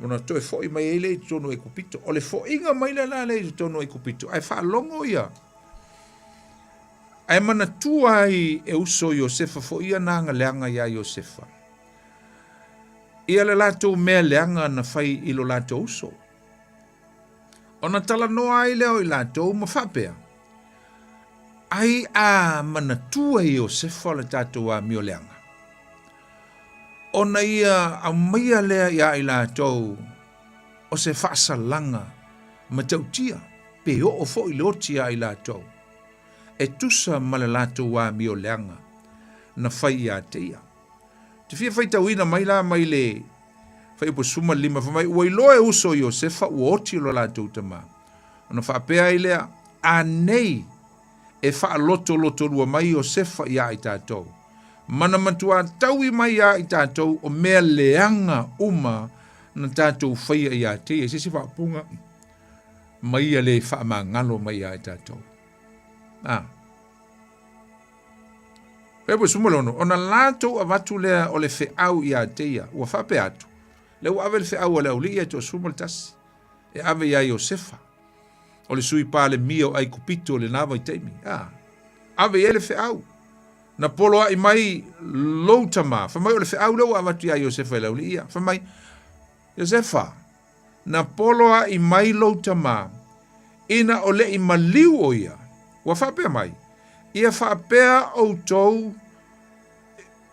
Ona toe foi mai ai lea i totonu o Aikupito. O le foiga mai lea la lea i totonu o Aikupito, ae faalogo ia, ae manatua ai e uso Iosefa foi ia na aga leaga iā Iosefa. Ia le latou mea leaga na fai i lo latou uso. Ona talanoa ai lea o i latou ma faapea, Ai a manatua e Iosefa le tatou amio leaga, ona ia aumaia lea iā i latou o se faasalaga matautia pe oo foi le oti iā i latou, e tusa ma le latou amio leaga na fai iā te ia. Te fia faitauina mai la mai le Fuaiupu 15, fai mai, Ua iloa e uso o Iosefa ua oti lo latou tama. Ona faapea ai lea, Anei e faalotolotolua mai Iosefa iā i tatou, ma na matuā taui mai iā i tatou o mea leaga uma na tatou faia iā te ia. I se isi faaupuga, ma ia le faamagalo mai iā i tatou. A. Fuaiupu 16, ona latou avatu lea o le feau iā te ia, ua faapea atu, lea ua ave le feau a le aualii ia toa-11, e ave iā Iosefa, o le sui Palemia o Aikupito i lena vaitaimi. A, ave i ai le feau. Na poloai mai lou tama, fai mai o le feau lea ua avatu iā Iosefa e le aualii ia. Fai mai, Iosefa, Na poloai mai lou tama, ina o leʻi maliu ʻo ia, ua faapea mai, Ia faapea ʻoutou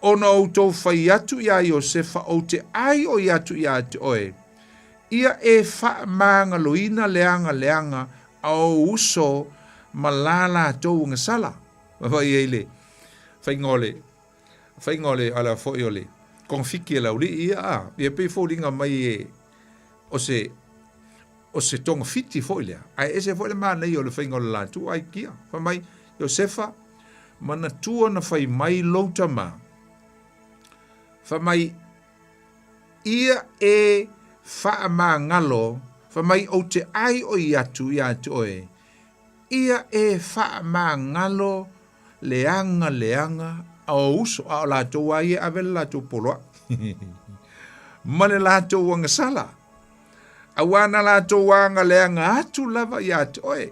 ona outou fai atu iā Iosefa ou te ʻai ʻoi atu iā te ʻoe, ia e faamagaloina le aga leaga a ou uso ma la latou agasala. Vaai i ai le faiga o le faiga o le ala foi o le togafiti a le aualii ia a, ia pei e foliga mai e o se o se togafiti foi lea, ae ese foi le manaia o le faiga o le latou aikia. Fai mai, Iosefa, manatua na fai mai lou tama, fai mai, ia e faamagalo, fai mai, ou te ʻaiʻoi atu iā te oe, ia e faamagalo leaga leaga a ou uso, a o latou lava ia e ave le latou poloaʻi ma le latou agasala, auā na latou aga leaga atu lava iā te oe.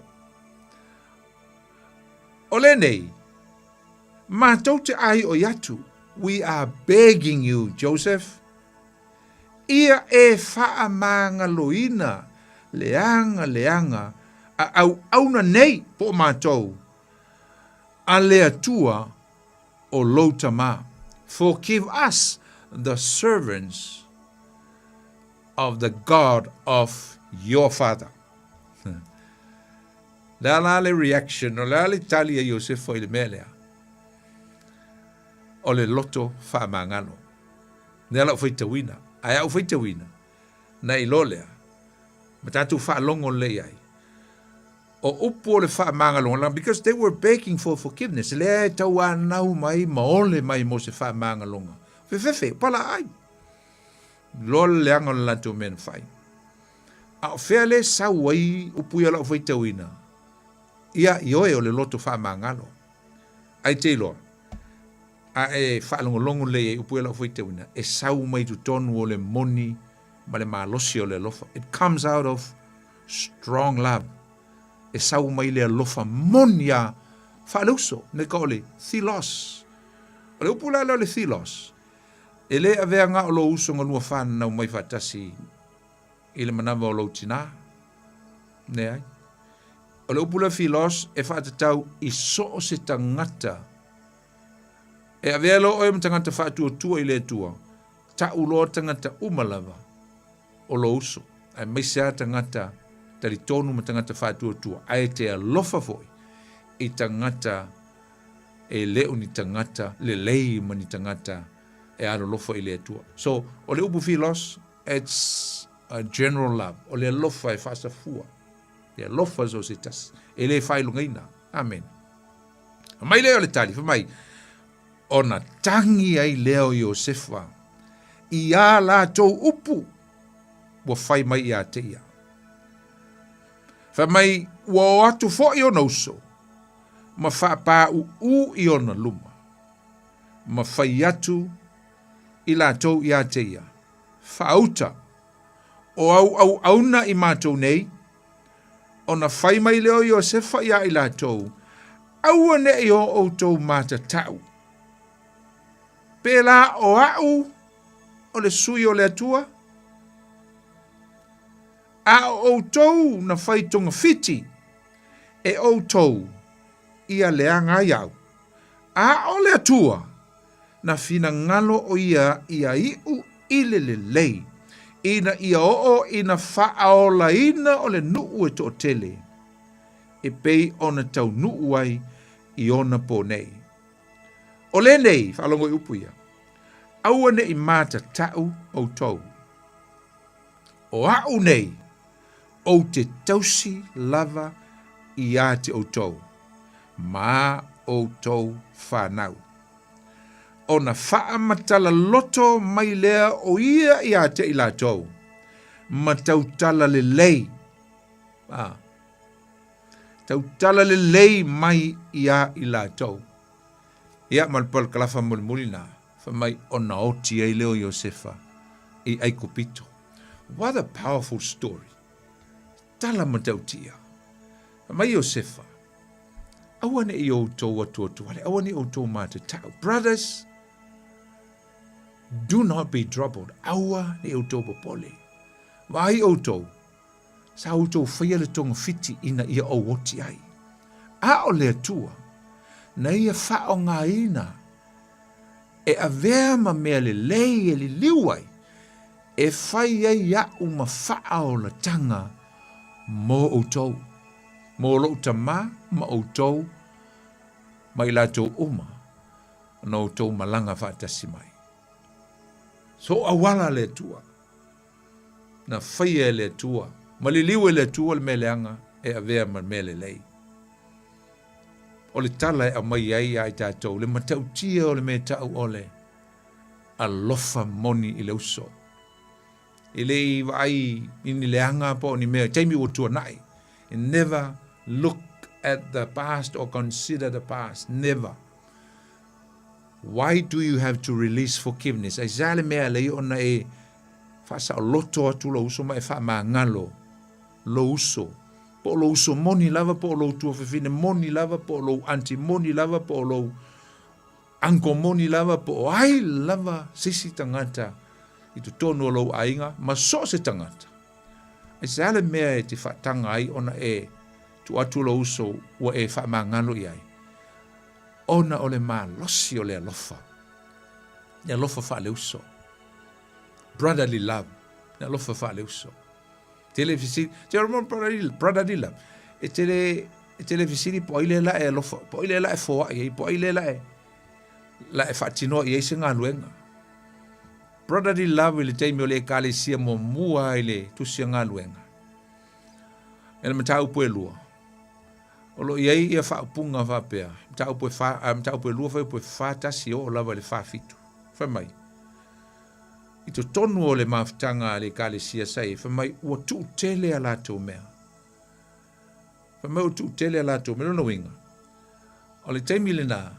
O lenei, matou te ʻaiʻoi atu, we are begging you, Joseph, ia e faamagaloina leaga leaga a auauna nei po o matou a le Atua o lou tama. Forgive us the servants of the God of your father. Le a la le reaction, o le a le tali a Iosefa i le mea lea? O le loto faamagalo. Lea lau faitauina. Ae a'u faitauina, na iloa lea, ma tatou faalogo lelei ai, o upu o le faamagaloga, because they were begging for forgiveness, lea e tauanau mai ma ole mai mo se faamagaloga. Fefefe, palaai. Loa le leaga o le latou mea na fai. A o fea le sau ai upu ia lau faitauina? Ia, ioe o le loto faamagalo. Ai te iloa, a e faalogologo lelei ai upu ia lau faitauina, e sau mai totonu o le moni ma le malosi o le alofa. It comes out of strong love. E sau mai le alofa moni a faaleuso, ne ka o le philos. O le upu la lea o le philos, e le avea na o lou uso na lua fananau mai faatasi i le manava o lou tinā. Leai. O le upu lea philos e faatatau i so o se tagata. E avea loa oe ma tagata faatuatua i le Atua, ta'u loa tagata uma lava o lou uso, aemaise lava tagata talitonu ma tagata faatuatua, ae te alofa foi i tagata e le o ni tagata lelei ma ni tagata e alolofa i le Atua. So, o le upu philos, it's a general love, o le alofa e faasafua, le alofa so se tasi, e le faailogaina. Amen. Mai lea o le tali, fai mai, ona tagi ai lea o Iosefa i ā latou upu ua fai mai ia te ia. Fai mai, ua o atu foi ona uso, ma faapāuū i ona luma, ma fai atu i latou ia te ia, Faauta, o au auauna i matou nei, ona fai mai lea o Iosefa iā i latou, Aua neʻi o ʻoutou matatau, pēlā o aʻu o le sui o le Atua, a o ʻoutou na fai togafiti e ʻoutou ia leaga ai au, a o le Atua na finagalo ʻo ia ia iʻu i le lelei, ina ia oo i na faaolaina o le nuʻu e toʻatele, e pei ona taunuu ai i ona pō nei. ʻO lenei, faalogo i upu ia, aua ne i mātatau ʻoutou. ʻO aʻu nei, ou te tausi lava iā te ʻoutou, ma ʻoutou whānau. Ona faamatala loto mai lea o ia iā te i latou, ma tautala lelei, a, tautala lelei mai iā i latou. Ia, ma le palakalafa mulimuli na, fai mai ona oti ai lea o Iosefa i Aikupito. What a powerful story. Tala matautia. Fai mai Iosefa, aua ne i outou atuatuale, aua ne i outou matatau. Brothers, do not be troubled. Aua ne i outou popole. Vaai outou, sa outou faia le togafiti ina ia ou oti ai. A o le Atua, na ia faaaogaina e avea ma mea lelei e liliu ai, e fai ai aʻu ma faaolataga mo outou. Mo lou tamā ma outou ma i latou uma na outou malaga faatasi mai. So auala le Atua. Na faia e le Atua, ma liliu e le Atua le mea leaga e avea ma mea lelei. O le tala e aumai ai ia i tatou, le matautia o le mea ta'u o le alofa moni i le uso. E le i vaai i ni leaga po o ni mea i taimi ua tuanai. Never look at the past or consider the past. Never. Why do you have to release forgiveness? Aisea le mea e alai ona e faasaoloto atu lou uso ma e faamagalo lou uso? Po o lou uso moni lava, po o lou tuafafine moni lava, po o lou aunty moni lava, po o lou uncle moni lava, po o ai lava se isi tagata i totonu o lou aiga ma so o se tagata. Aisea le mea e te faataga ai ona e tuu atu lou uso ua e faamagalo i ai? Ona o le malosi o le alofa, le alofa faaleuso, brotherly love, le alofa faaleuso. Tele fesili, te ora brotherly, brotherly love. E tele, e tele fesili po ai le la e alofa, po ai le la e foai ai, po ai le la e, la e faatinoa i ai se galuega. Brotherly love i le taimi o le ekalesia muamua i le tusi a galuega. E le mataupu e lua. O lo o i ai ia faaupuga faapea, mataupu e fa, a, mataupu e lua fuaiupu e 41 oo lava i le 47. Fai mai, i totonu o le mafutaga a le Ekalesia sa i ai, fai mai, ua tuutele a latou mea. Fai mai ua tuutele a latou mea. Lona uiga, o le taimi lena,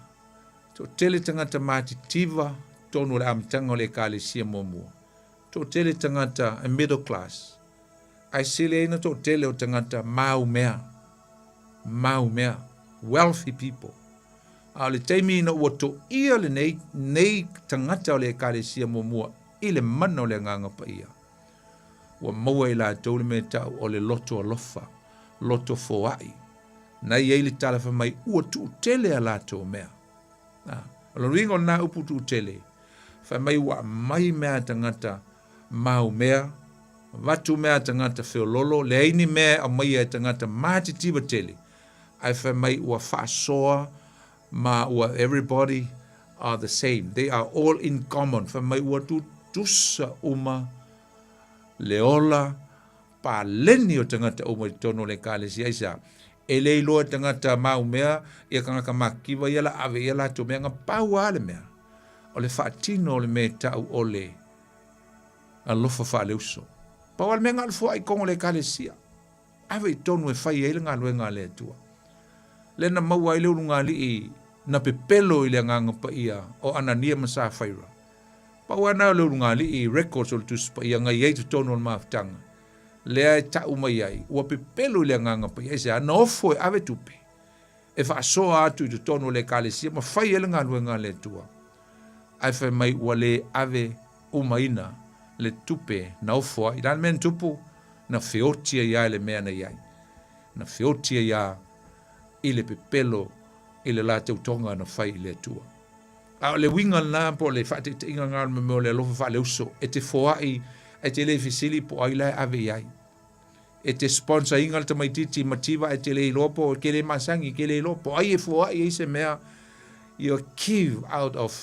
toatele tagata matitiva totonu o le amataga o le Ekalesia muamua. Toatele tagata e middle class, Ae sili ai na toatele o tagata mau mea, mau mea, wealthy people. A o le taimi ina ua toia lenei, nei tagata o le Ekalesia muamua i le mana o le Agaga Paia, ua maua e latou le mea tau o le loto alofa, loto foai. Na i ai le tala fai mai, ua tuutele a latou mea. A, o lona uiga o lena upu tuutele, fai mai ua aumai mea a tagata mau mea, avatu mea a tagata feololo, leai ni mea e aumaia e tagata matitiva tele, ae fai mai ua faasoa ma ua everybody are the same, they are all in common, fai mai ua tutusa uma le ola paleni o tagata uma i totonu o le ekalesia. Aisea? E le iloa e tagata mau mea ia tagata matitiva ia la ave ia latou mea, na pau lava le mea o le faatino o le mea e tau o le alofa faaleuso. Pau lava le mea na o le foai i totonu o le Ekalesia. Ave i totonu e fai ai le galuega a le Atua. Lea na maua ai le ulugalii na pepelo i le Agaga Paia o Anania ma Safaira. Pau lava na o le ulugalii i records o le Tusi Paia na i ai i totonu o le mafutaga. Lea e tau mai ai, ua pepelo i le Agaga Paia. Aisea? Na ofo e ave tupe e faasoa atu i totonu o le Ekalesia ma fai ai le galuega a le Atua. Ae fai mai ua le ave umaina le tupe na ofo ai. O le a le mea na tupu? Na feoti ai lava i le mea na i ai. Na feoti ai lava i le pepelo i le latou toga na fai i le Atua. A o le uiga lena po o le faataitaiga lena o le mea o le alofa faaleuso, e te foai ae te le fesili po o ai la e ave i ai. E te sponsor ina le tamaititi mativa ae te le iloa po o ke le masani, ke le iloa po o ai e foai ai se mea. You give out of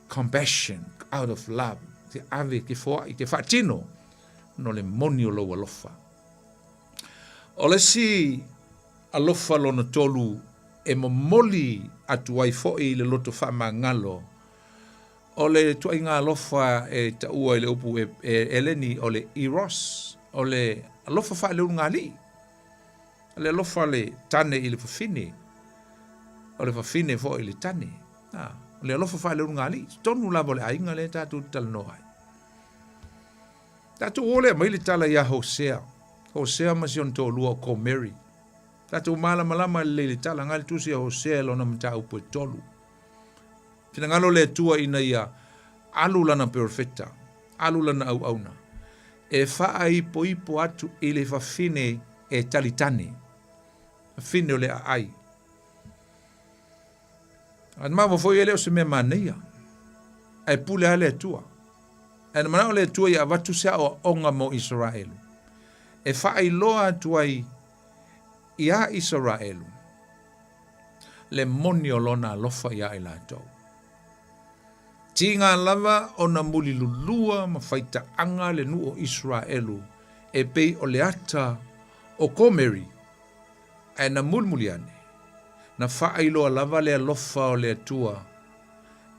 compassion, out of love. Te ave, te foai, te faatino no le moni o lou alofa. O le isi alofa lona tolu e momoli atu ai foi le loto faamagalo, O le ituaiga alofa e taua i le upu e, e Eleni o le eros, o le alofa faaleulugalii. O le alofa le tane i le fafine, o le fafine foi i le tane. A, o le alofa faaleulugalii, totonu lava o le aiga lea tatou te talanoa ai. Tatou o lea mai le tala ia Hosea, Hosea ma si ona toalua o Komeri. Tatou malamalama lelei i le tala ngai le tusi a Hosea i lona mataupu e tolu. Finagalo le Atua ina ia alu lana perofeta, alu lana auauna, e faaipoipo atu i le fafine e talitane, fafine o le aai. A na maua foi e le o se mea manaia, ae pule lava le Atua. Ae na manao le Atua ia avatu se aoaoga mo Isaraelu, e faailoa atu ai. Iā Isaraelu le moni o lona alofa iā i latou. Tiga lava ona mulilulua ma faitaaga le nuu o Isaraelu e pei o le ata o Komeri, ae na mulimuli ane, na faailoa lava le alofa o le Atua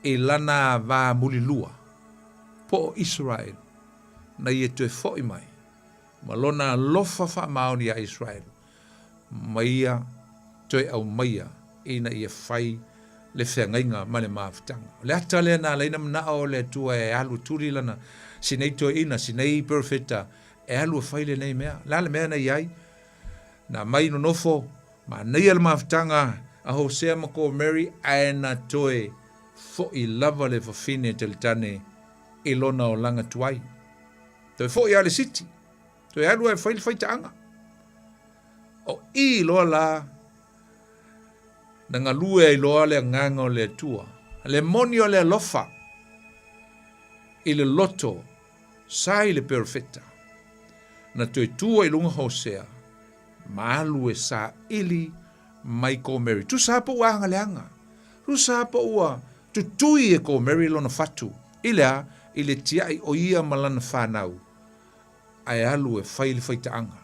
i lana va mulilua, po o Isaraelu, na ia toe foʻi mai ma lona alofa faamaoni iā Isaraelu, ma ia toe aumaia ina ia fai le feagaiga ma le mafutaga. O le ata lea na ala ai ona manao le Atua e alu e tuli lana sinei toeaina, sinei perofeta e alu e fai lenei mea. O le a le mea na i ai? Na aumai nonofo, manaia le mafutaga a Hosea ma Komeri ae na toe foʻi lava le fafine talitane i lona olaga tuai. Toe foʻi lava le siti, toe alu ae fai le faitaaga. O i loa la na galue ai loa le agaga o le Atua, le moni o le alofa i le loto sa i le perofeta. Na toe tu ai i luga Hosea ma alu e saili mai Komeri. Tusa lava po ua agaleaga, tusa lava po ua tutui e Komeri lona fatu i le a? I le tiai o ia ma lana fanau ae alu e fai le faitaaga.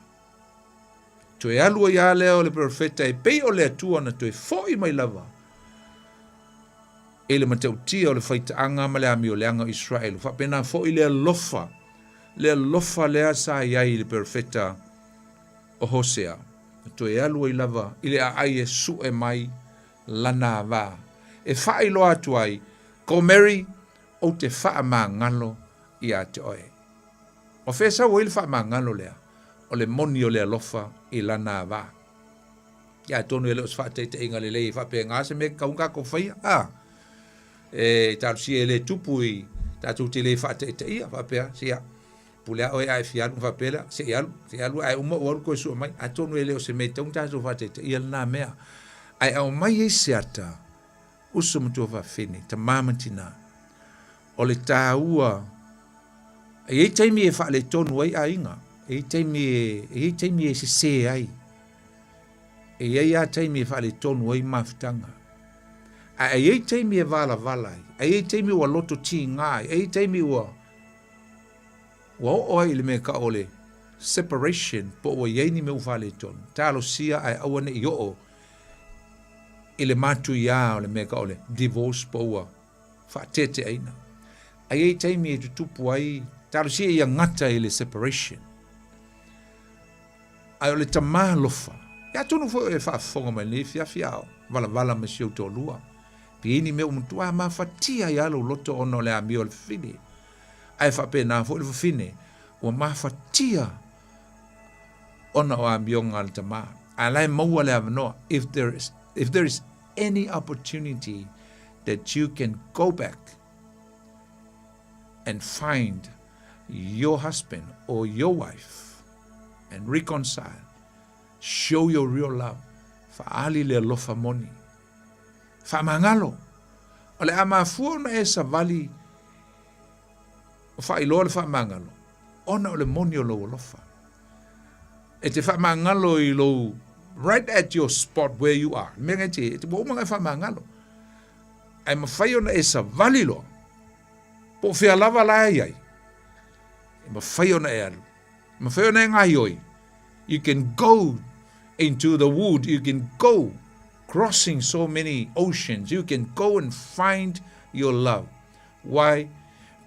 Toe alu ai lava lea o le perofeta e pei o le Atua na toe foʻi mai lava i le matautia o le faitaaga ma le amioleaga o Isaraelu. Faapena foi le alofa, le alofa lea sa i ai i le perofeta o Hosea, na toe alu ai lava i le aai e sue mai lana ava, e faailoa atu ai, Gomeri, ou te faamagalo ia te oe. O fea sau ai le faamagalo lea? O le moni o le alofa i lana ava. Ia atonu e le o se faataitaiga lelei e faapena se mea e tatau ona tatou faia, a? E talosia e le tupu i tatou te le faataitaia faapea, sia, pule a oe a e fia alu ona faapea lea, se i alu, se i alu ae uma ou alu toe sue mai. Atonu e le o se mea e tatau ona tatou faataitaia lena mea. Ae aumai ai se ata uso ma tuafafine, tama ma tina, o le taua, e i ai taimi e faaletonu ai aiga, e i ai taimi e, e i ai taimi e sese ai, e i ai lava taimi e faaletonu ai mafutaga. Ae e i ai taimi e valavala ai, e i ai taimi ua loto tiga ai, e i ai taimi ua Ua oo ai i le mea e tau o le separation po ua i ai ni mea ua faaletonu. Talosia ae aua ne i oo i le matuiā o le mea e tau o le divorce po ua faateteaina. Ae i ai taimi e tutupu ai, talosia ia gata i le separation. Ae o le tama alofa, ia atonu foi o e faafofoga mai lenei afiafi a o valavala ma si ou toalua, pe i ai ni mea ua matua mafatia ai lava lou loto ona o le amio a le fafine. Ae faapena foi le fafine ua mafatia ona o amioga a le tama. A la e maua le avanoa, if there is, if there is any opportunity that you can go back and find your husband or your wife and reconcile, show your real love, faaali le alofa moni. Faamagalo, o le a mafua ona e savali o faailoa le faamagalo, ona o le moni o lou alofa. E te faamagalo i lou right at your spot where you are. Le mea ngai te, e te ua uma ona e faamagalo. Ae mafai ona e savali loa, po o fea lava la e i ai, e mafai ona e alu, e mafai ona e gaioi. You can go into the wood, you can go crossing so many oceans, you can go and find your love. Why?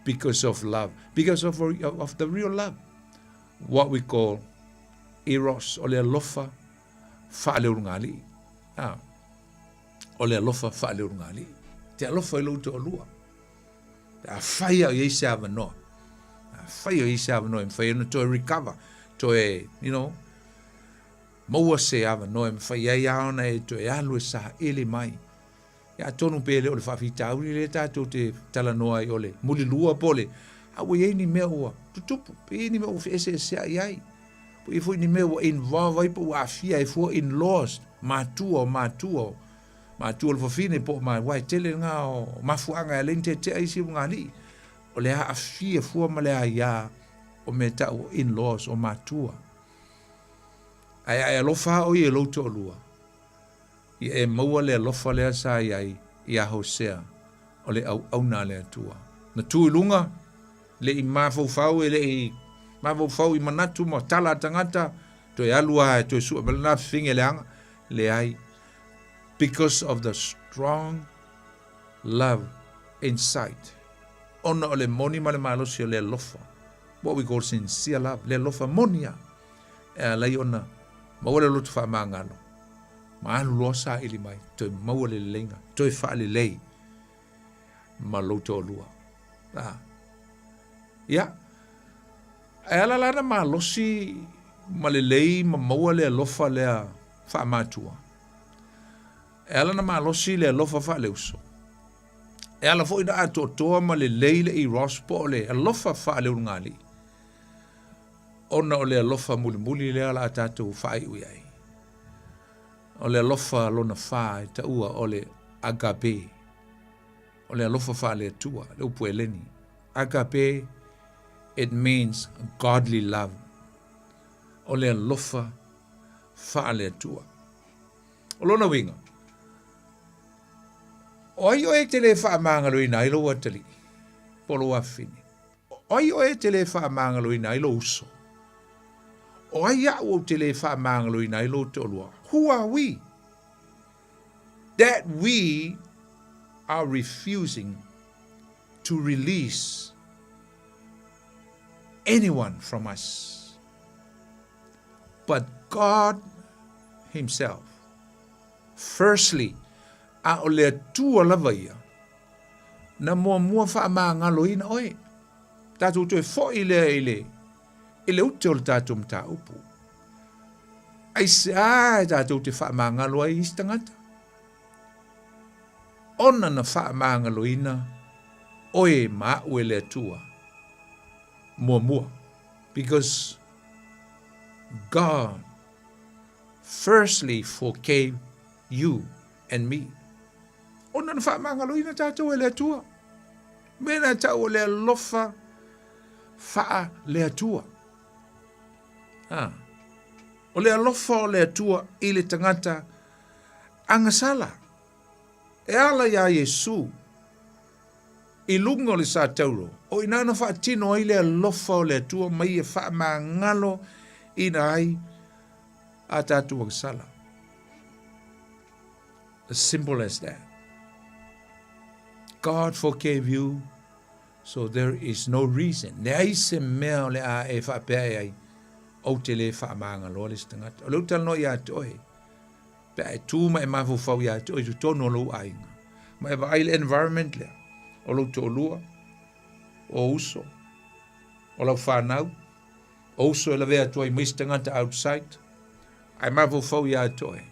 Because of love. Because of, of the real love. What we call eros, o le alofa faaleulugalii. Ah, o le alofa faaleulugalii. Te alofa i lou toalua. Pe afai a o i ai se avanoa. Afai o i ai se avanoa e mafai ai ona toe recover, toe, you know, maua se avanoa e mafai ai lava ona e toe alu e saili mai. Ia atonu pe le o le faafitauli lea tatou te talanoa ai o le mulilua po o le a ua i ai ni mea ua tutupu, pe i ai ni mea ua feeseeseai ai, po i ai foi ni mea ua involve ai po ua aafia ai fua in-laws, matua o matua o matua o le fafine po o ma, aua e tele lena o mafuaaga e ala ai ona tetea isi ulugalii, o le aafia fua ma le aia o mea e tau o in-laws, o matua. Ae a e alofa lava ʻoe i lou toalua, ia e maua le alofa lea sa i ai iā Hosea, o le auauna a le Atua. Na tu i luga, le i mafaufau, e le i mafaufau i manatu ma tala a tagata, toe alu lava e toe sue mai lena fafine leaga. Leai. Because of the strong love inside. Ona o le moni ma le malosi o le alofa. What we call sincere love, le alofa moni lava. E ala ai ona maua le loto faamagalo, ma alu loa saili mai, toe maua le leleiga, toe faalelei ma lou toalua. Ah. Ia, e ala la na malosi ma lelei ma maua le alofa lea faamatua. E ala na malosi le alofa faaleuso. E ala foi na atoatoa ma lelei le eros po o le alofa faaleulugalii. Ona o le alofa mulimuli lea o le a tatou faaiu i ai. O le alofa lona fa e taua o le agape. O le alofa faale-Atua, le upu Eleni. Agape, it means godly love. O le alofa faale-Atua. O lona uiga, o ai oe e te le faamagaloina ai lou atalii, po o lou afafine? O ai oe e te le faamagaloina ai lou uso? O ai aʻu ou te le faamagaloina ai lou toalua? Who are we that we are refusing to release anyone from us but God Himself? Firstly, a o le Atua lava ia, na muamua faamagaloina oe. Tatou toe foi lea i le, i le ute o le tatou mataupu. Aisea e tatou te faamagalo ai isi tagata? Ona na faamagaloina oe ma aʻu e le Atua muamua. Because God firstly forgave you and me. Ona na faamagaloina tatou e le Atua. Mea na tau o le alofa faa le Atua. Ah. O le alofa o le Atua i le tagata agasala. E ala iā Iesu i luga o le satauro, o i ina na faatino ai le alofa o le Atua mai e faamagalo ina ai a tatou agasala. As simple as that. God forgave you, so there is no reason. Leai se mea o le a e faapea e ai, ou te le faamagaloa le isi tagata. O lea ou te talanoa ia te oe, pe a e tu ma e mafaufau ia te oe i totonu o lou aiga, ma e vaai le environment lea, o lou toalua, o uso, o lau fanau, o uso e lavea atu ai ma isi tagata outside, ae mafaufau ia te oe,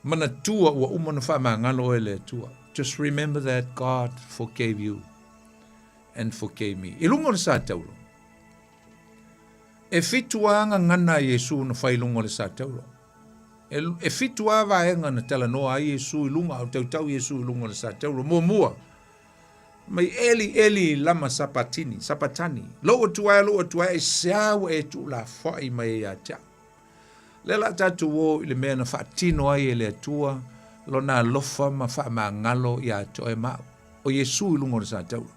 Manatua ua uma ona faamagalo oe e le Atua. Just remember that God forgave you and forgave me. I luga o le satauro, e fitu lava gagana a Iesu na fai i luga o le satauro. E, e fitu lava vaega na talanoa ai Iesu i luga, o tautau Iesu i luga o le satauro. Muamua, mai Eli, Eli, lama sapatini, sapatani. Lou Atua e, lou Atua e, aisea ua e tuulafoai mai ai ia te au. Lea la tatou o i le mea na faatino ai e le Atua lona alofa ma faamagalo ia te oe ma au, o Iesu i luga o le satauro,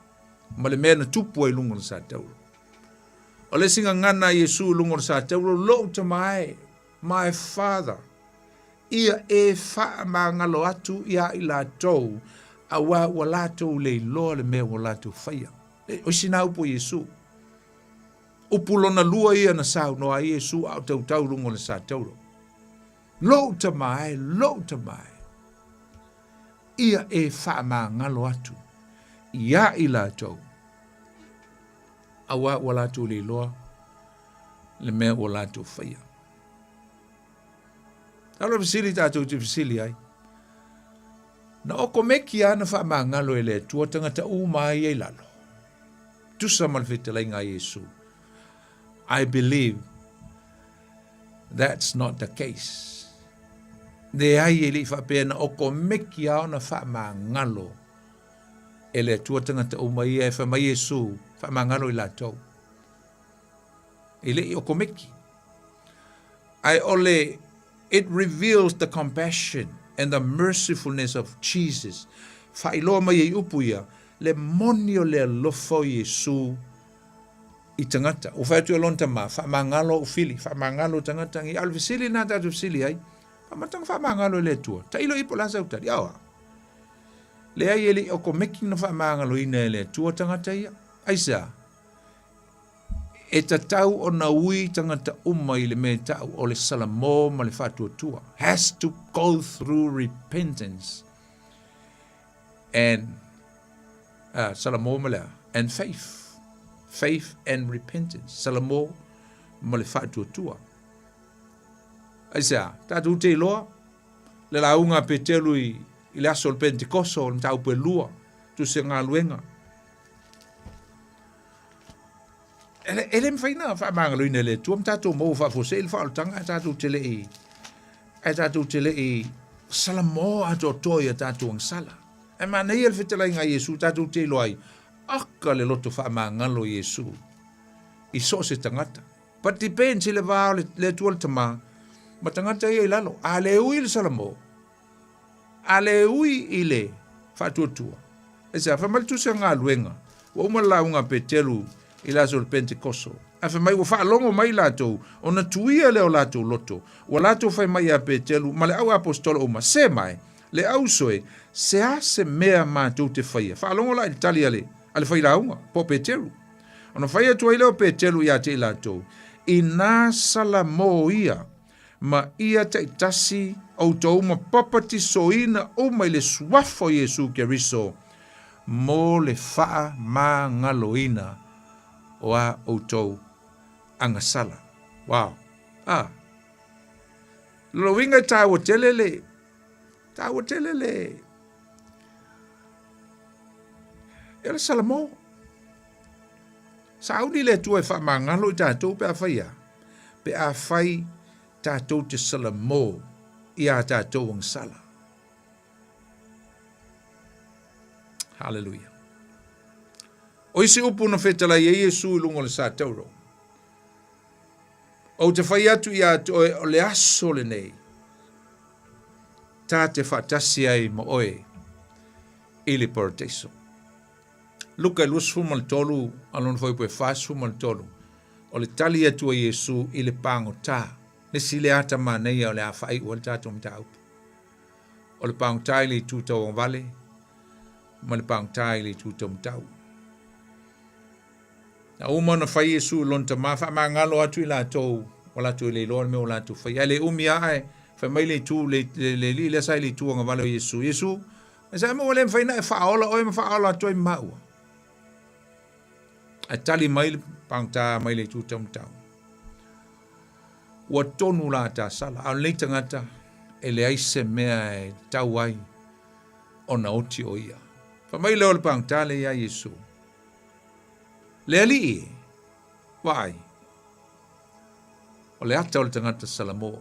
ma le mea na tupu ai i luga o le satauro. O le isi gagana a Iesu i luga o le satauro, Lou Tama e, my Father, ia e faamagalo atu ia i latou, auā ua latou le iloa le mea ua latou faia. O isi na upu a Iesu. Upu lona lua ia na saunoa ai Iesu a o tautau i luga o le satauro. Lou tama e, lou tama e, ia e faamagalo atu ia i latou, auā ua latou le iloa le mea ua latou faia. Talo fesili tatou te fesili ai. Na okomeki lava na faamagalo e le Atua tagata uma ai i lalo. Tusa ma le fetalaiga a Iesu. I believe that's not the case. Leai e le i faapea na okomeki lava ona faamagalo e le Atua tagata uma ia e fai mai Iesu, faamagalo i latou. E le i okomeki. Ae o le It reveals the compassion and the mercifulness of Jesus. Faailoa mai ai upu ia, le moni o le alofa o Iesu i tagata. Ua fai atu e lona tama, faamagalo ou fili, faamagalo tagata ngi. A o le fesili lena tatou fesili ai, faamatanga faamagalo e le Atua. Tailo i po o le a sau tali. Aoa. Leai e le i okomeki na faamagaloina e le Atua tagata ia. Aisea? E tatau ona ui tagata uma i le mea e ta'u o le salamo ma le faatuatua, has to go through repentance and uh, salamo ma le a? And faith. Faith and repentance. Salamo ma le faatuatua. Aisea, tatou te iloa le lauga a Petelu i, i le aso o le Pentekoso, o le mataupu e lua, tusi galuega. E le, e le mafai na faamagaloina e le Atua ma tatou maua faafuasei le faaolataga ae tatou te le i ae tatou te le i salamo atoatoa i a tatou agasala. Ae manaia le fetalaiga a Iesu tatou te iloa ai, aka le loto faamagalo o Iesu i so o se tagata. But depends i le va o le, le Atua le Tama ma tagata ia i lalo. A le ui le salamo, A le ui i le faatuatua, e se a fai mai le tusi a galuega, ua uma le lauga a Peteru i le aso o le Pentekoso, ae fai mai ua faalogo mai latou, ona tuia lea o latou loto, ua latou fai mai ia Peteru ma le au aposetolo uma, Se mai, le auso e, se a se mea matou te faia? Faalogo la i le tali a le, a le failauga, po o Peteru. Ona fai atu ai lea o Peteru ia te i latou, Inā salamo ia, ma ia taitasi outou ma papatisoina uma i le Suafa o Iesu Keriso mo le faamagaloina o a outou agasala. Wow! Ah! Lona uiga e taua tele le, taua tele le, e le Salamo. Sauni le Atua e faamagalo i tatou pe a fai a? Pe a fai tatou te salamo i a tatou agasala. Haleluia. O isi upu na fetalai ai Iesu i luga o le sa tauro. Ou te fai atu ia te oe o le aso lenei, ta te faatasi ai ma oe i le paradeiso. Luka 23 a lona fuaiupu e 43, o le tali atu a Iesu i le pagota, le isi lea ata manaia o le a faaiu ai le tatou mataupu. O le pagota i le itu tauagavale ma le pagota i le itu taumatau. Na uma ona fai Iesu i lona tama, faamagalo atu i latou, ua latou e le iloa le mea ua latou faia. Ae le umi lava ae fai mai le itu, le, le, le alii lea sa i le itu agavale o Iesu. Iesu, E sa mo le mafai na e faaola oe ma faaola atu ai ma maua. Ae tali mai le pagota mai le itu taumatau. Ua tonu la ta sala, a o lenei tagata e leai se mea e tau ai ona oti o ia. Fai mai lea o le pagota lea iā Iesu. Le Alii e, vaai, o le ata o le tagata Salamo.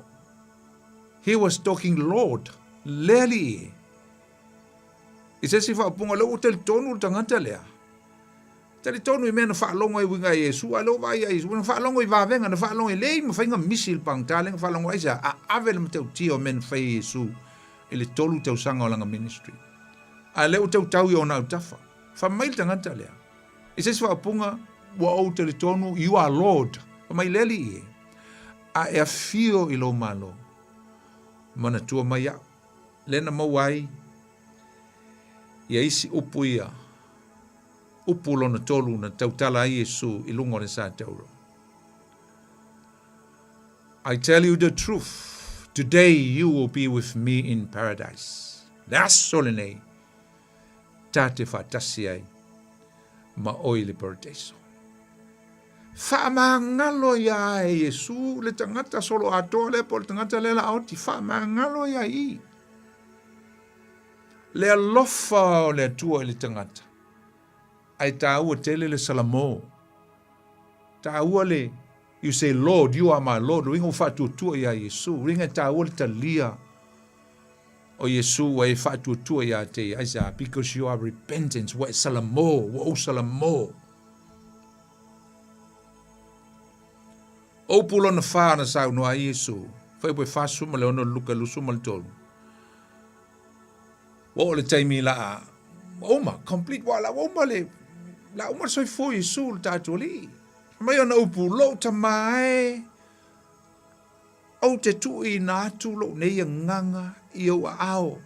He was talking Lord, le Alii e. I se isi faaupuga, lea ua talitonu le tagata lea. Talitonu i mea na faalogo ai uiga i Iesu, a lea ua vaai ia Iesu, na faalogo i vavega, na faalogo i leai mafai na misi i le pagota lea na faalogo ai se a ave le matautia o mea na fai e Iesu i le tolu tausaga o lana ministry. A lea ua tautau i ona autafa. Fai mai le tagata lea, i se isi faaupuga, ua ou talitonu, you are Lord. Fai mai le Alii e, a e afio i lou Malo, manatua mai au. Lea na maua ai ia isi upu ia, upu lona tolu na tautala ai Iesu i luga o le sa tauro. I tell you the truth, today you will be with me in paradise. Le aso lenei, ta te faatasi ai ma oe i le paradeiso. Faamagalo ia e Iesu le tagata solo atoa lea po o le tagata lea la oti, faamagalo ia i. Le alofa o le Atua i le tagata, ae taua tele le salamo. Taua le, you say, Lord, you are my Lord, uiga ua faatuatua ia Iesu, uiga e taua le talia o Iesu ua e faatuatua ia te ia, aisea, because you are repentance, ua e salamo, ua ou salamo. O upu lona fa na saunoa ai Iesu, fuaiupu e 46 Luka 23. Ua oo le taimi la ua uma, complete, ua la ua uma le, la uma le soifua o Iesu le tatou Alii. Fai mai ona upu, Lou Tama e, ou te tuuina atu lou nei agaga i ou aao.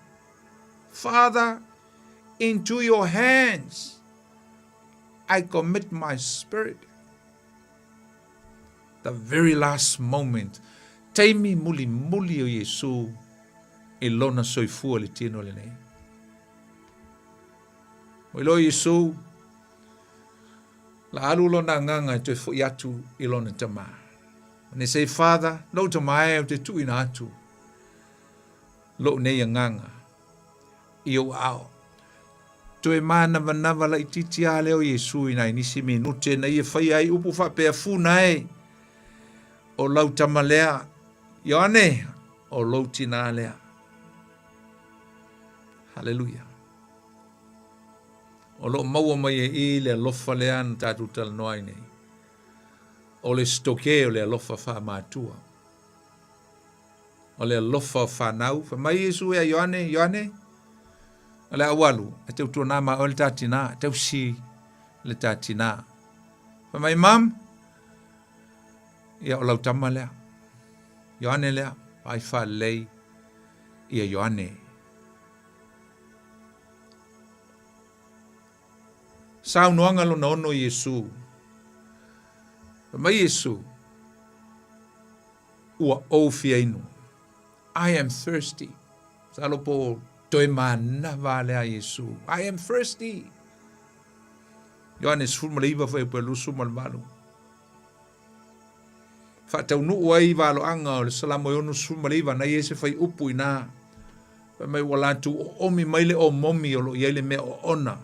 Father, into your hands I commit my spirit. The very last moment, taimi mulimuli o Iesu i lona soifua i le tino lenei. Ua iloa Iesu, la alu lona agaga e toe fo'i atu i lona Tama. And he say, Father, lou Tama e, ou te tuuina atu lou nei agaga i ou aao. Toe mānavanava laitiiti lava lea o Iesu i nai nisi minute na ia faia ai upu faapea, Funa e, o lau tama lea, Ioane, o lou tinā lea. Haleluia. O lo o maua mai e i le alofa lea na tatou talanoa ai nei. O le stoke o le alofa faamatua. O le alofa o fanau. Fai mai Iesu ia Ioane, Ioane, o le a ou alu, e tautuana ma oe le ta tina, tausi le ta tina. Fai mai, Mum, ia o lau tama lea. Ioane lea, vaai faalelei ia Ioane. Saunoaga lona ono Iesu. Fai mai Iesu, Ua ou fia inu. I am thirsty. Masalo po o toe manava lea Iesu. I am thirsty. Ioane 19 fuaiupu e 28. Faataunuu ai valoaga o le Salamo e 69 na i ai se fuaiupu i ina. Fai mai ua latou oomi mai le omomi o lo o i ai le mea oona.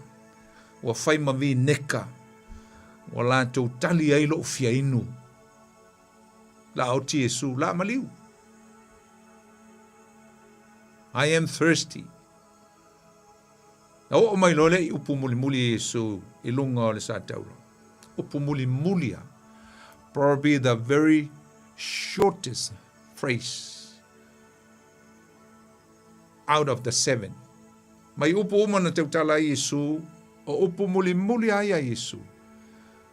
Ua fai ma vineka. Ua latou tali ai lou fia inu. La oti Iesu, la maliu. I am thirsty. Na oo mai loa lea i upu mulimuli a Iesu i luga o le satauro. Upu mulimuli a. Probably the very shortest phrase out of the seven. Mai upu uma na tautala ai Iesu, o upu mulimuli a ia Iesu.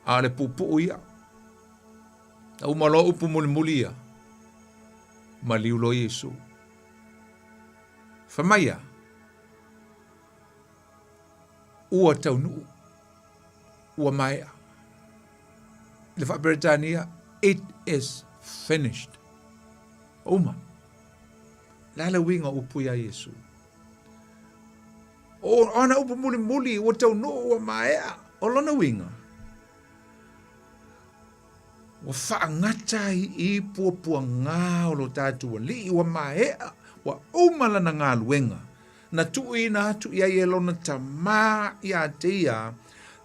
A o le puupuu ia. Na uma loa upu mulimuli ia, maliu loa Iesu. Fai mai ia, ua taunuu, ua maea. I le faa-Peretania, it is finished. Uma. Le a le uiga o upu ia Iesu? O ana upu mulimuli, ua taunuu, ua maea. O lona uiga, Ua faagata ai i puapuagā o lo tatou Alii, ua maea, ua uma lana galuega, na tuuina atu i ai e lona Tamā iā te ia,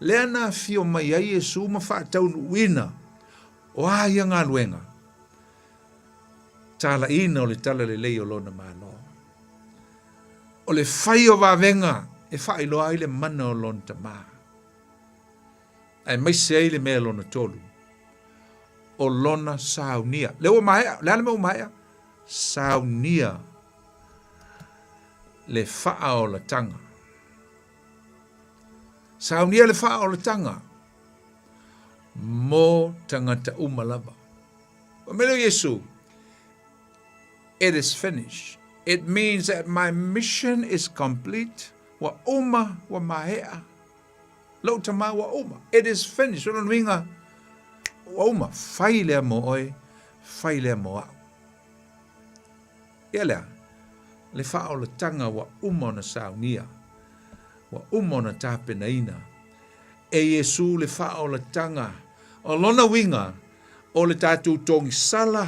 lea na afio mai ai Iesu ma faataunuuina o a ia galuega? Talaiina o le talalelei o lona Malo. O le fai o vavega e faailoa ai le mana o lona Tamā. Aemaise ai le mea lona tolu, o lona saunia. Lea ua maea, le a le mea ua maea? Saunia le faaolataga. Saunia le faaolataga mo tagata uma lava. Fai mai lea o Iesu, It is finished. It means that my mission is complete. Ua uma, ua maea. Lou tama ua uma. It is finished. O lona uiga, ua uma. Fai lea mo oe, fai lea mo au. Ia lea, le faaolataga ua uma ona saunia, ua uma ona tapenaina e Iesu le faaolataga. O lona uiga, o le tatou togisala,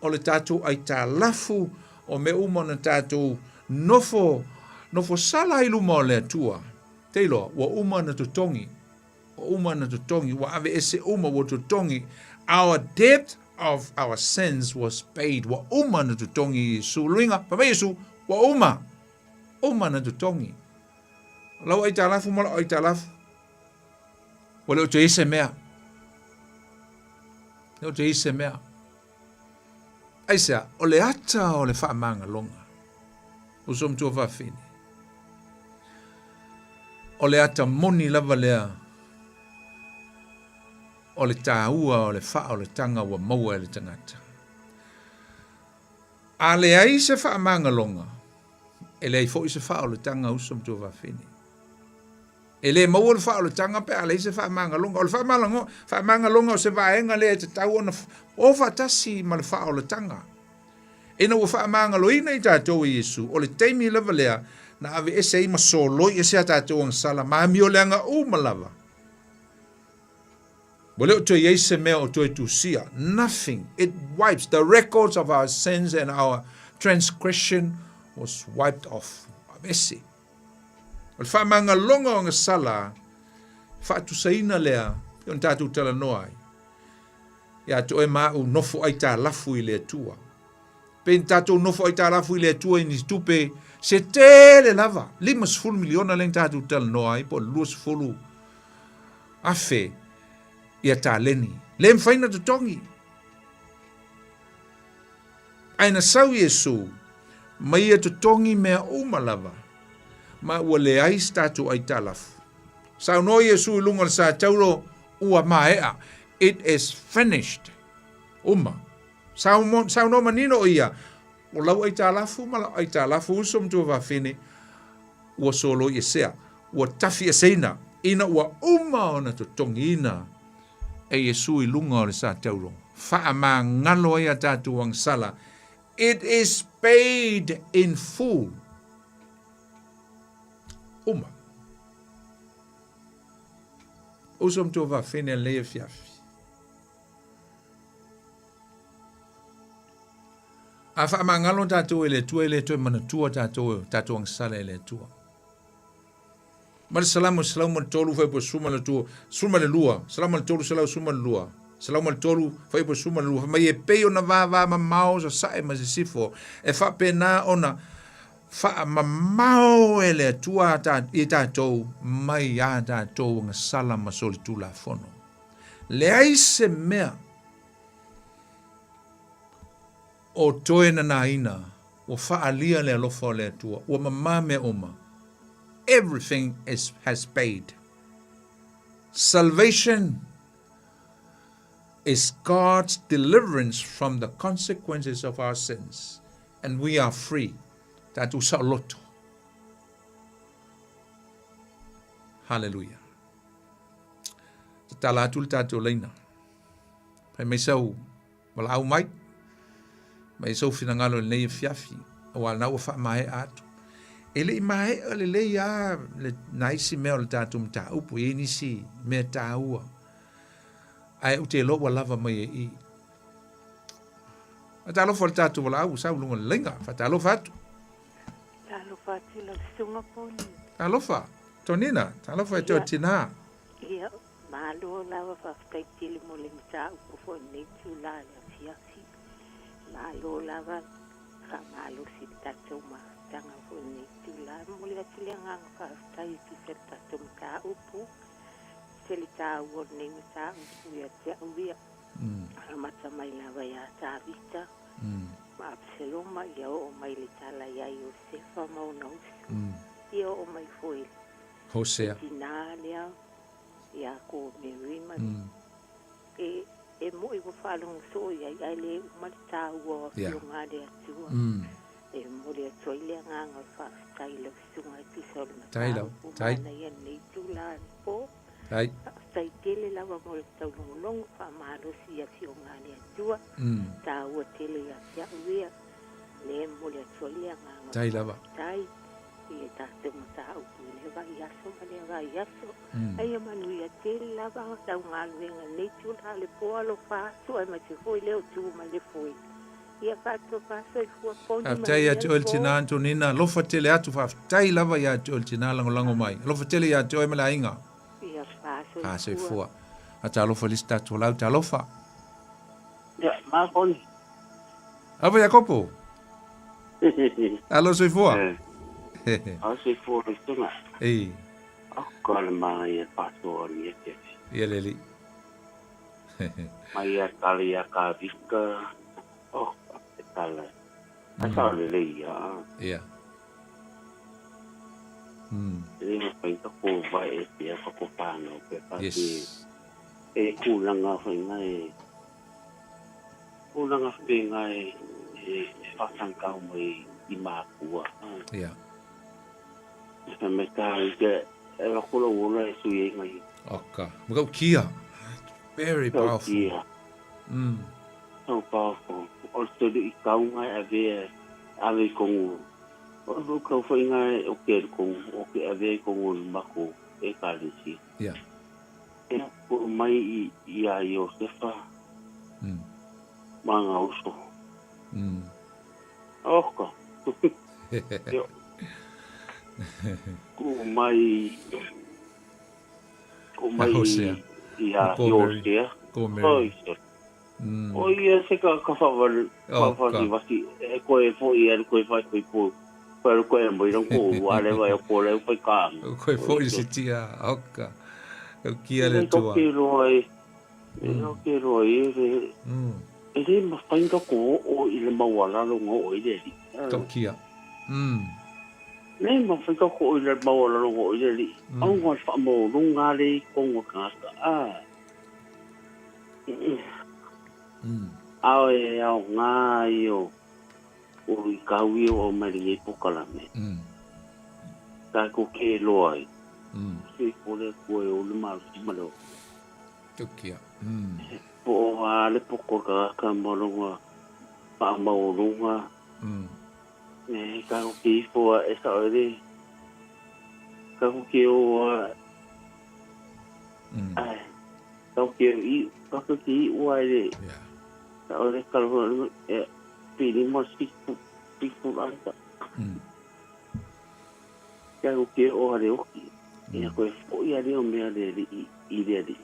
o le tatou aitalafu, o mea uma ona tatou nofo, nofo sala ai luma o le Atua. Te iloa, ua uma ona totogi, ua uma ona totogi, ua aveese uma, ua totogi. Our debt of our sins was paid. Ua uma ona totogi Iesu. Luiga, fai mai Iesu, ua uma, uma ona totogi. O lau aitalafu ma lau aitalafu, ua le o toe i ai se mea. Le o toe i ai se mea. Aisea? O le ata o le faamagaloga. Uso ma tuafafine. O le ata moni lava lea o le taua o le faaolataga ua maua e le tagata. A leai se faamagaloga, e leai foi se faaolataga uso ma tuafafine. E le maua le faaolataga pe a leai se faamagaloga. O le faamagaloga o se vaega lea e tatau ona o faatasi ma le faaolataga. Ina ua faamagaloina i tatou e Iesu, o le taimi lava lea na aveese ai ma soloi ese a tatou agasala ma amioleaga uma lava. Ua le o toe i ai se mea o toe tusia. Nothing. It wipes the records of our sins and our transgression was wiped off. Aveese. O le faamagaloga o agasala, faatusaina lea pei ona tatou talanoa ai, ia te oe ma au nofo aitalafu i le Atua. Pei na tatou nofo aitalafu i le Atua i ni tupe se tele lava, 50 miliona lea na tatou talanoa ai, po o le 20 afe ia taleni. Le mafai na totogi. Ae na sau Iesu, ma ia totogi mea uma lava, ma ua leai se tatou aitalafu. Saunoa Iesu i luga o le sa tauro, ua maea. It is finished. Uma. Saunoa manino o ia, o lau aitalafu ma lau aitalafu uso ma tuafafine, ua soloiesea, ua tafieseina, ina ua uma ona totogiina e Iesu i luga o le sa tauro, faamagalo ai a tatou agasala. It is paid in full. Uma. Uso ma tuafafine lenei afiafi. A faamagalo tatou e le Atua, e le toe manatua tatou, tatou agasala e le Atua. Ma le Salamo 103 fuaiupu 12, 12, Salamo 312, 103 fuaiupu 12, fai mai e pei ona vavamamao sasae ma sisifo, e faapena ona faamamao e le Atua i tatou mai a tatou agasala ma solitulafono. Leai se mea o toe nanaina, ua faaalia le alofa o le Atua, ua mamā mea uma. Everything is, has paid. Salvation is God's deliverance from the consequences of our sins, and we are free. Tatou saoloto. Hallelujah. Tatala atu le tatou laina. Fai mai sau valaau mai, mai sou finagalo i lenei afiafi, aua lena ua faamaea atu. E le i maea lelei lava le, nai isi mea o le tatou mataupu, e i ai nisi mea taua, ae ou te iloa ua lava mai e i. Faatalofa i le tatou valaau ua sau i luga o le laina. Faatalofa atu. Talofa atu lau susuga Poni. Talofa, Tonina, talofa e te o tina. Ia, Malo lava faafetai tele mo le mataupu foi i lenei itula i le afiafi. Malo lava faamalosi i le tatou mafutaga foi i lenei itula. E momoli atu le agaga faafetai e tusa i le tatou mataupu. E tele taua o lenei mataupu ia te au ia. Amata mai lava ia Tavita ma Apisaloma ia oo mai le tala ia Iosefa ma ona uso. Ia oo mai foi i le tina lea ia ko Mary ma e e mo'i ua faalogo soo i ai ae le uma le taua o afioga a le Atua. E momoli atu ai le agaga o le faafetai i lau susuga e tusa o le mataupu manaia i lenei itula anapo. Faafetai tele lava mo le taulogologo faamalosi i afioga a le Atua. Taua tele ia te au ia. Lea e momoli atu ai le agaga o le faafetai. I le tatou mataupu i lea vaiaso ma lea vaiaso. A ia manuia tele lava lau galuega i lenei itula le po alofa atu aemaise foi lea o tu mai le foe. Ia faatofa soifua poni Faafetai ia te oe le tina Antonina, alofa tele atu, faafetai lava ia te oe le tina lagolago mai. Alofa tele ia te oe ma le aiga. Ia fasoifua. Faatalofa i le isi tatou lau, talofa. Ia, ma poni. Alofa Iakopo. Alo soifua. Alo soifua le tunga. Ei. Ko le mai e pato ni e te. Ia le li. Mai a kali a ka vika. Oh. tala. Ai sa le le ia. Ia. E le mafai ka ko vai e pia ka ko whānau pe pa Yes. E kūlanga whainga e kūlanga whainga e e whātangkau mai i mākua. Ia. E me tā i te e wakula ula e sui e ngai. Oka. Maka kia. Very powerful. Kia. So powerful. O te i kaunga e ave ave kongu. O te kau whainga e o ke kongu, o ke ave kongu mako e kalisi. Ia. E ko mai i a Iosefa. Ma ngā uso. Oka. Ko mai ko mai i a Hosea. Ko Mary. O ia se ka ka whawal whawhali wasi e koe fo i e koe whai koe po koe koe mo i ko wale vai ko le whai ka. Koe fo i se tia oka. O kia le tua. E ke roa e o ke roa e e le mawhainga ko o i le maualalo ngō o i le li. Tau kia. Le mawhainga ko o i le maualalo ngō o i le li. Au ngā whaamaurunga le kongo kangata. Ao e ao ngā i o i kaui o mai e pokalame. Ka ko ke loa i. Se kore koe o le malu malo. Tau kia. Po a le poko ka ka molonga pa maurunga. E ka ko ke ifo e sa ore. Ka ko ke o a ai. Ka ko ke i ka ko ke i ua le. Yeah. Sa ore ka lo e pili mo siku siku anta. Ka ko ke o are oki. E ko e fo i are o mea le i le le.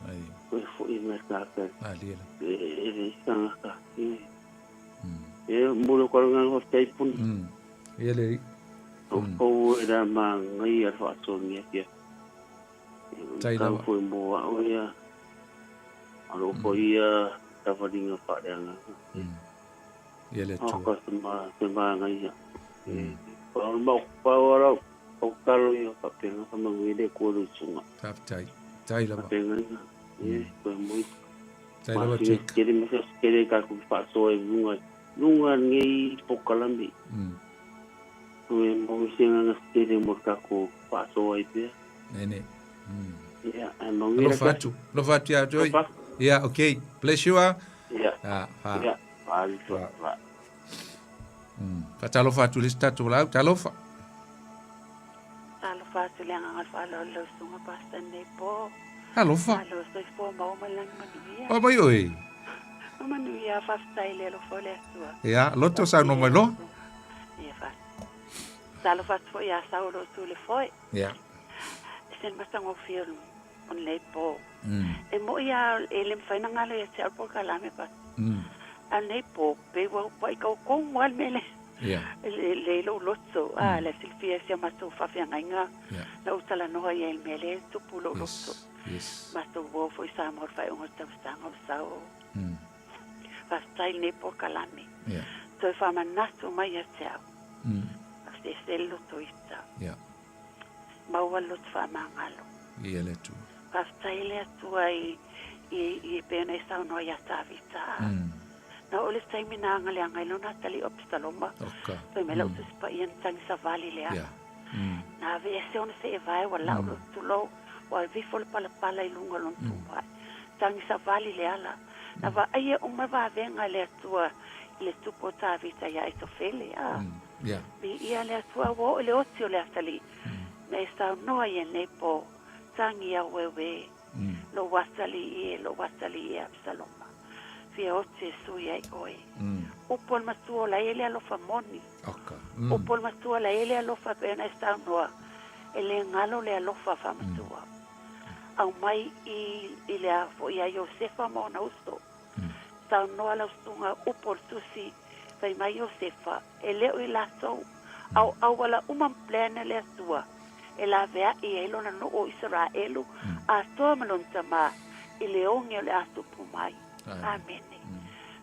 Ai. Ko e fo i mea tātou. Ah, lela. E le sangaka. E molo ka ngā ho taipuni. Ia le. O pou e rā mā ngai a whaasongia kia. Tai Ka lava. foi mo a oia. Alo po ia tawaringa whareanga. Ia le O tua. ka te mā ngai ia. Pa o mau pa o rau. O kalo ia ka penga ka manguele kua sunga. Tai. Tai lava. Ka penga ia. E koe moi. Tai lava check. Kere me se kere ka ku whaasoa e lunga. Lunga ngei pokalame. Koe mo se nganga kere mo ka ko whaasoa i pea. Nene. Ia, ai manguele Alofa atu. Alofa atu ia Joy. Alofa. Yeah, okay. Bless you ah. Ia. Ah, ha. Ia. Fa, fa. Fa talofa atu le tatu lau talofa. Talofa atu le agaga faaaloalo lausuga pastor nei po. Alofa. Malo soifua maua ma le lagi manuia. O mai oi. Ma manuia faafetai le alofa o le Atua. Ia, loto sa no mai lo. Ia fa. Talofa atu foi iā sau o loo tu le foe. Ia. Se le matagofie o lenei po. E moʻi a e le mafai na galo ia te au polokalame pa. A lenei po pe ua ua i kaukou a le mea lea. Ia. Le le lou loto a le silafia si a matou faafeagaiga. Ia. Na ou talanoa i ai i le mea lea e tupu lou loto. Yes. Matou o foi sa mo le faaiuga o le tausaga o le sao. Faafetai lenei polokalame. Ia. Toe faamanatu mai ia te au. Faafesese le loto ita. Ia. Maua le loto faamagalo. Ia le Atua. Faafetai le Atua i i i pei ona e saunoa iā Tavita. Na oo le taimi na agaleaga ai lona atalii o Apisaloma. Oka. Fai mai lau Tusi Paia na tagi savali le ala. Ia. Na aveese ona seevae ua lau lou tulou ua avifo le palapala i luga o lona tuvae. Tagi savali le ala. Na vaaia uma le vavega e le Atua i le tupu o Tavita iā Aitofele. A. Ia. Viia le Atua ua oo i le oti o le atalii. Na e saunoa i lenei po. Tagi aueuē. Lou atalii e, lou atalii e Apisaloma. Fia oti e sui ai oe. Upu o le matua o la e le alofa moni. Oka. Upu o le matua la e le alofa pe ona e saunoa. E le galo le alofa faamatua. Aumai i i le a foi ia Iosefa ma ona uso. Saunoa lau susuga upu o le tusi fai mai Iosefa e le o i latou. Au auala uma ma plan a le Atua e laveai ai lona nuu o Isaraelu atoa ma lona tamā i le oge o le a tupu mai. Amene.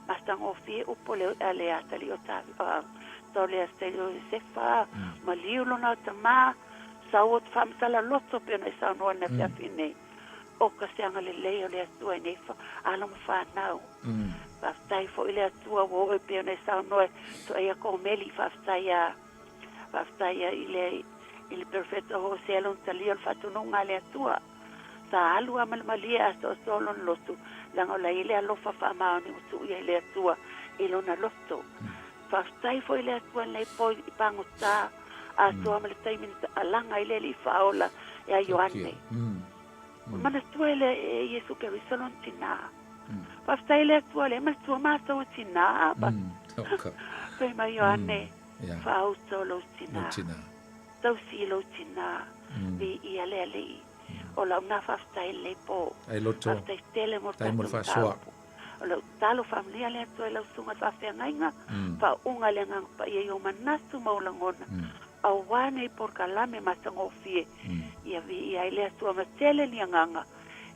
Matagofie upu a le atalii o o le atalii o Iosefa, maliu lona tamā, sau o te faamatala loto pei ona e saunoa i le afiafi nei. O ka se agalelei o le Atua i nei alo ma fanau. Faafetai foi i le Atua ua oo e pei ona e saunoa e toeia Komeli, faafetai a faafetai i le i le perofeta o Hosea lona talia o le faatonuga a le Atua. Sa alu lava ma le malie atoatoa lona loto, leaga o la e i ai le alofa faamaoni ua tuu i ai le Atua i lona loto. Faafetai foi i le Atua i lenei po i pagota atoa ma le taimi na alaga ai le Alii Faaola ia Ioane. Ua manatua e le e Iesu Keriso lona tinā. Faafetai i le Atua o lea e manatua matou e tinā. Fai mai Ioane, faauto lou tinā. Tausi i lou tinā. Viia le Alii. O lau na faafetai i lenei po. Faafetai tele mo le tatou mataupu. O lau tatalo faamanuia le Atua i lau susuga i le faafeagaiga, faauuga le Agaga Paia i ou manatu ma ou lagona, aua nei polokalame matagofie, ia viia ai le Atua ma tele ni agaga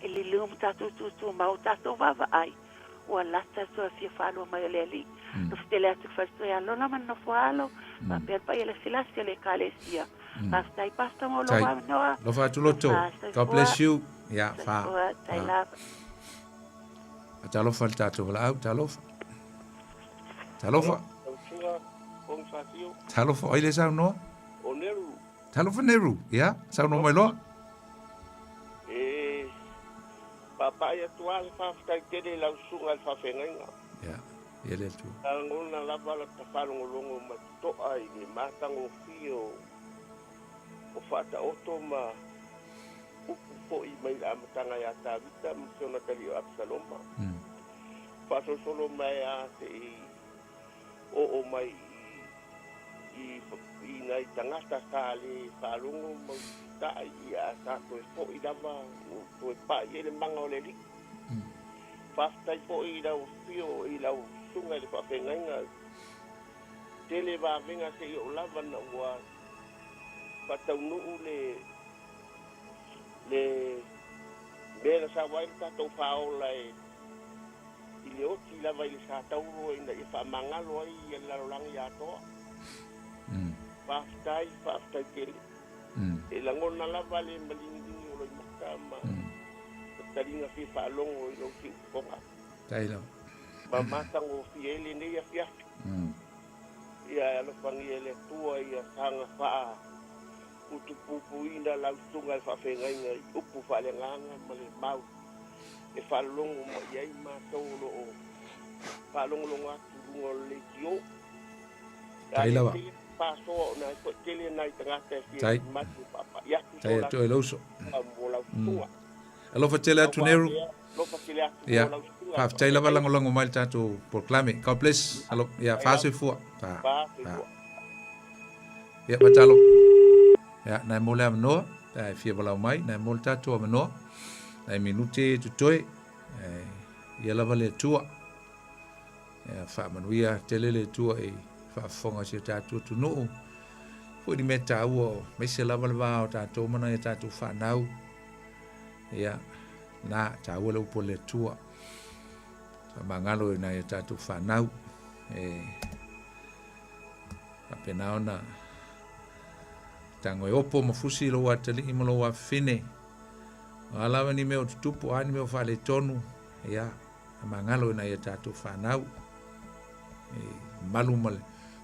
e liliu ma tatou tutumau o tatou vaavaai, ua lata atu le fia faalua mai o le Alii. Nofo tele atu le faletua ia Lola ma le nofo a alo, faapea le paia lasilasi o le Ekalesia. Faafetai Pastor mo lou avanoa. Alofa atu loto. God bless you. Ya, fa. Tai lava. Talofa le tatou valaau, talofa. Talofa. Talofa, ai le saunoa? O Neru. Talofa Neru, ya, saunoa mai loa. E papai atu lava le faafetai tele i lau susuga i le faafeagaiga. Ya, ia le Atua. Lagona lava la ta faalogologo ma totoa i le matagofie o o faataoto ma upu foi mai le amataga ia Tavita ma si ona atalii o Apisaloma. Faasolosolo mai lava seia oo mai i i nai tagata sa le faalogo ma usitai, ae sa toe foi lava, ua toe pai i ai le maga o le Alii. Faafetai foi i lau afio i lau susuga i le faafeagaiga, tele vavega seia oo lava na ua faataunuu le le mea na sau ai le tatou faaola e i le oti lava i le sa tauro ina ia faamagalo ai le lalolagi atoa. Faafetai, faafetai tele. E lagona lava le maligi o loimata ma taliga fia faalogo i lou siufofoga. Tai lava. Ma matagofie ai lenei afiafi. Ia e alofagia e le Atua ia saga faa utupupuina lau susuga i le faafeagaiga i upu faaleagaga ma le mau e faalologo mai ai matou o lo o faalogologo atu i luga o le leitio. Tai lava. Faasoa ona e toatele nai tagata e fia matu e faapai atu Tai atu e lau uso. Mo lau susuga. Alofa tele atu Neru. Alofa tele atu mo lau susuga. Faafetai lava lagolago mai le tatou polokalame. God bless. Alo, ia, faasoifua. Faasoifua. Ia, fatalo. Ia, nai mo le avanoa, e fia walau mai, nai mo le tatou avanoa, nai minute totoe, ia lava le Atua. Ia, faamanuia tele le Atua i faafofoga o si o tatou atunuu. Foi ni mea taua, aemaise lava le va o tatou ma nai a tatou fanau. Ia, na, taua le upu a le Atua. Faamagalo i nai a tatou fanau. E, faapena ona tago e opo ma fusi lou atalii ma lou afafine. O a lava ni mea o tutupu, a ni mea o faaletonu, ia, faamagalo i nai a tatou fanau. E malu ma le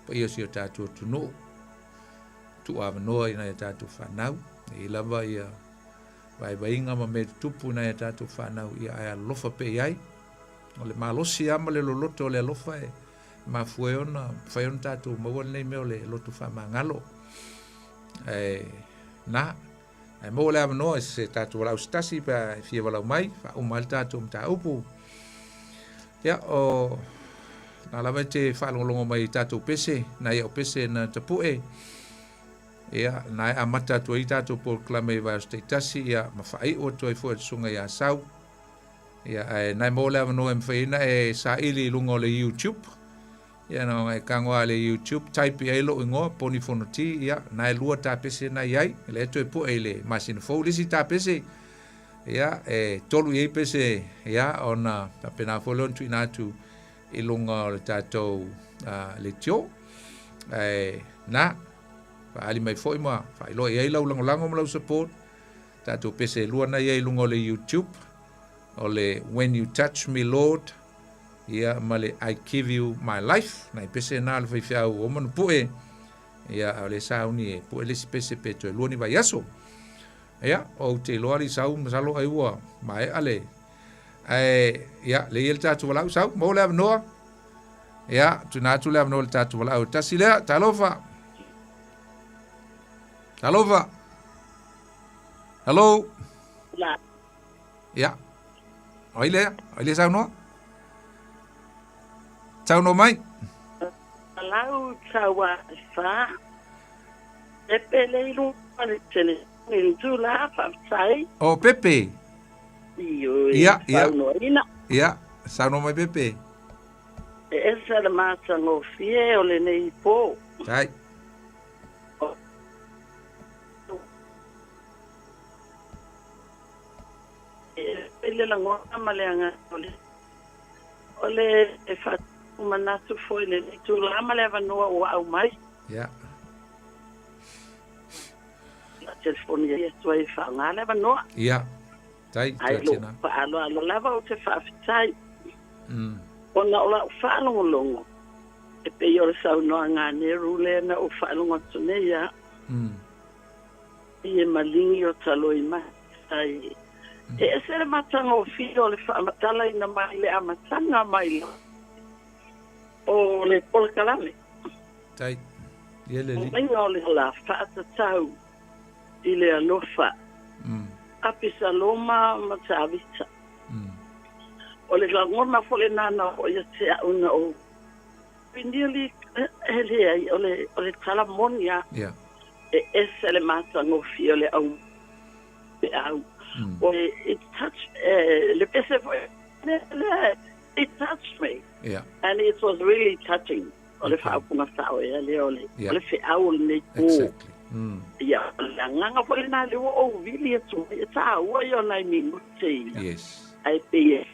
paia o si o tatou atunuu. Tuuavanoa i nai a tatou fanau. E i lava ia vaivaiga ma mea tutupu i nai a tatou fanau, ia ae alofa pea i ai. O le malosi lava ma le loloto o le alofa e mafua ai ona mafai ona tatou maua lenei mea o le loto faamagalo. Ae na, ae maua le avanoa i se tatou valaau se tasi pe a e fia valaau mai, faauma ai le tatou mataupu. Ia, o na lava e te faalogologo mai i tatou pese, nai au pese na tapue, ia, na e amata atu ai tatou polokalame i vaiaso taitasi, ia, ma faaiu atu ai foi e le Susuga ia Sau. Ia, ae na e maua le avanoa e mafai ai ona e saili i luga o le YouTube. Ia, na ona e tago lava i le YouTube, type i ai lou igoa, Poni Fonoti, ia, na e lua tapese na i ai, lea e toe pue i le masina fou le isi tapese. Ia, e tolu i ai pese, ia, ona faapena foi lea ona tuuina atu i luga o le tatou leitio. Ae na, faaali mai foi ma faailoa i ai lau lagolago ma lau support. Tatou pese e lua na ia i luga o le YouTube, o le When You Touch Me Lord, ia ma le I Give You My Life. Nai pese na le faifeau o Manupue. Ia, a o le sauni e pue le isi pese pe toe lua ni vaiaso. Ia, ou te iloa li sau, masalo ai ua maea le. Ae, ia, le ia le tatou valaau sau, maua le avanoa. Ia, tuuina atu le avanoa i le tatou valaau e tasi lea. Talofa. Talofa. Hello. La. Ia. O ai lea? O ai lea saunoa? Saunoa mai. Lau tau a fa. E pele i luga le tele. Ni tu la faafetai. O Pepe. Ioe. Ia, ia. Saunoaina. Ia, saunoa mai Pepe. E ese le matagofie o lenei po. Tai. E le lagona ma le agaga o le o le e faamanatu foi le tulaga ma le avanoa ua aumai. Ia. La telefoni ia atu ai e faaaoga le avanoa. Ia. Tai, Ai lo tuatina. faaaloalo lava ou te faafetai. Ona o lau faalogologo e pei o le saunoaga a Neru lea na ou faalogo atu nei ia. I e maligi o taloi mai ai. E ese le matagofie o le faamatalaina mai le amataga mai la o le polokalame. Tai. Ia le li. Maiga o le la faatatau i le alofa. Apisaloma ma Tavita. O le lagona foi lena na oo ia te au na ou nearly e leai o le tala moni a. Ia. E ese le matagofie o le au feau. O le it touch le pese foi le it touched me. Ia. And it was really touching. O le faaupuga sao ea lea o le o le feau o lenei po. Exactly. Ia, o le agaga foi lena lea ua ou vili atu ai, e taua ia o nai minute ia. Yes. Ae pei e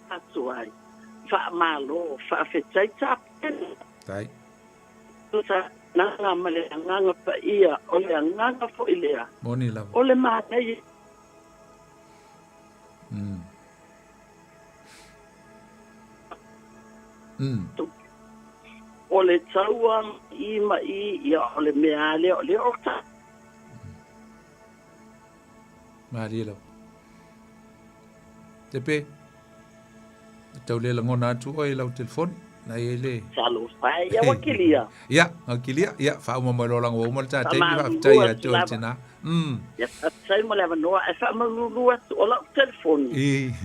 atu ai, faamalo, faafetai tapena. Tai. Agaga ma le agaga paia, o le agaga foi lea. Moni lava. O le manaia. O le taua i ma i, ia o le mea lea o lea o ta. Malie lava. Tepe, e tau le lagona atu oe i lau telefoni. Na i ai le... Talofa e, ia ua kilia. Ia, ua kilia. Ia, faauma mai loa laga ua uma le ta taimi, Faamalulu faafetai ia atu te oe lava. tina. Ia, faafetai mo le avanoa, ae faamalulu atu o lau telefoni.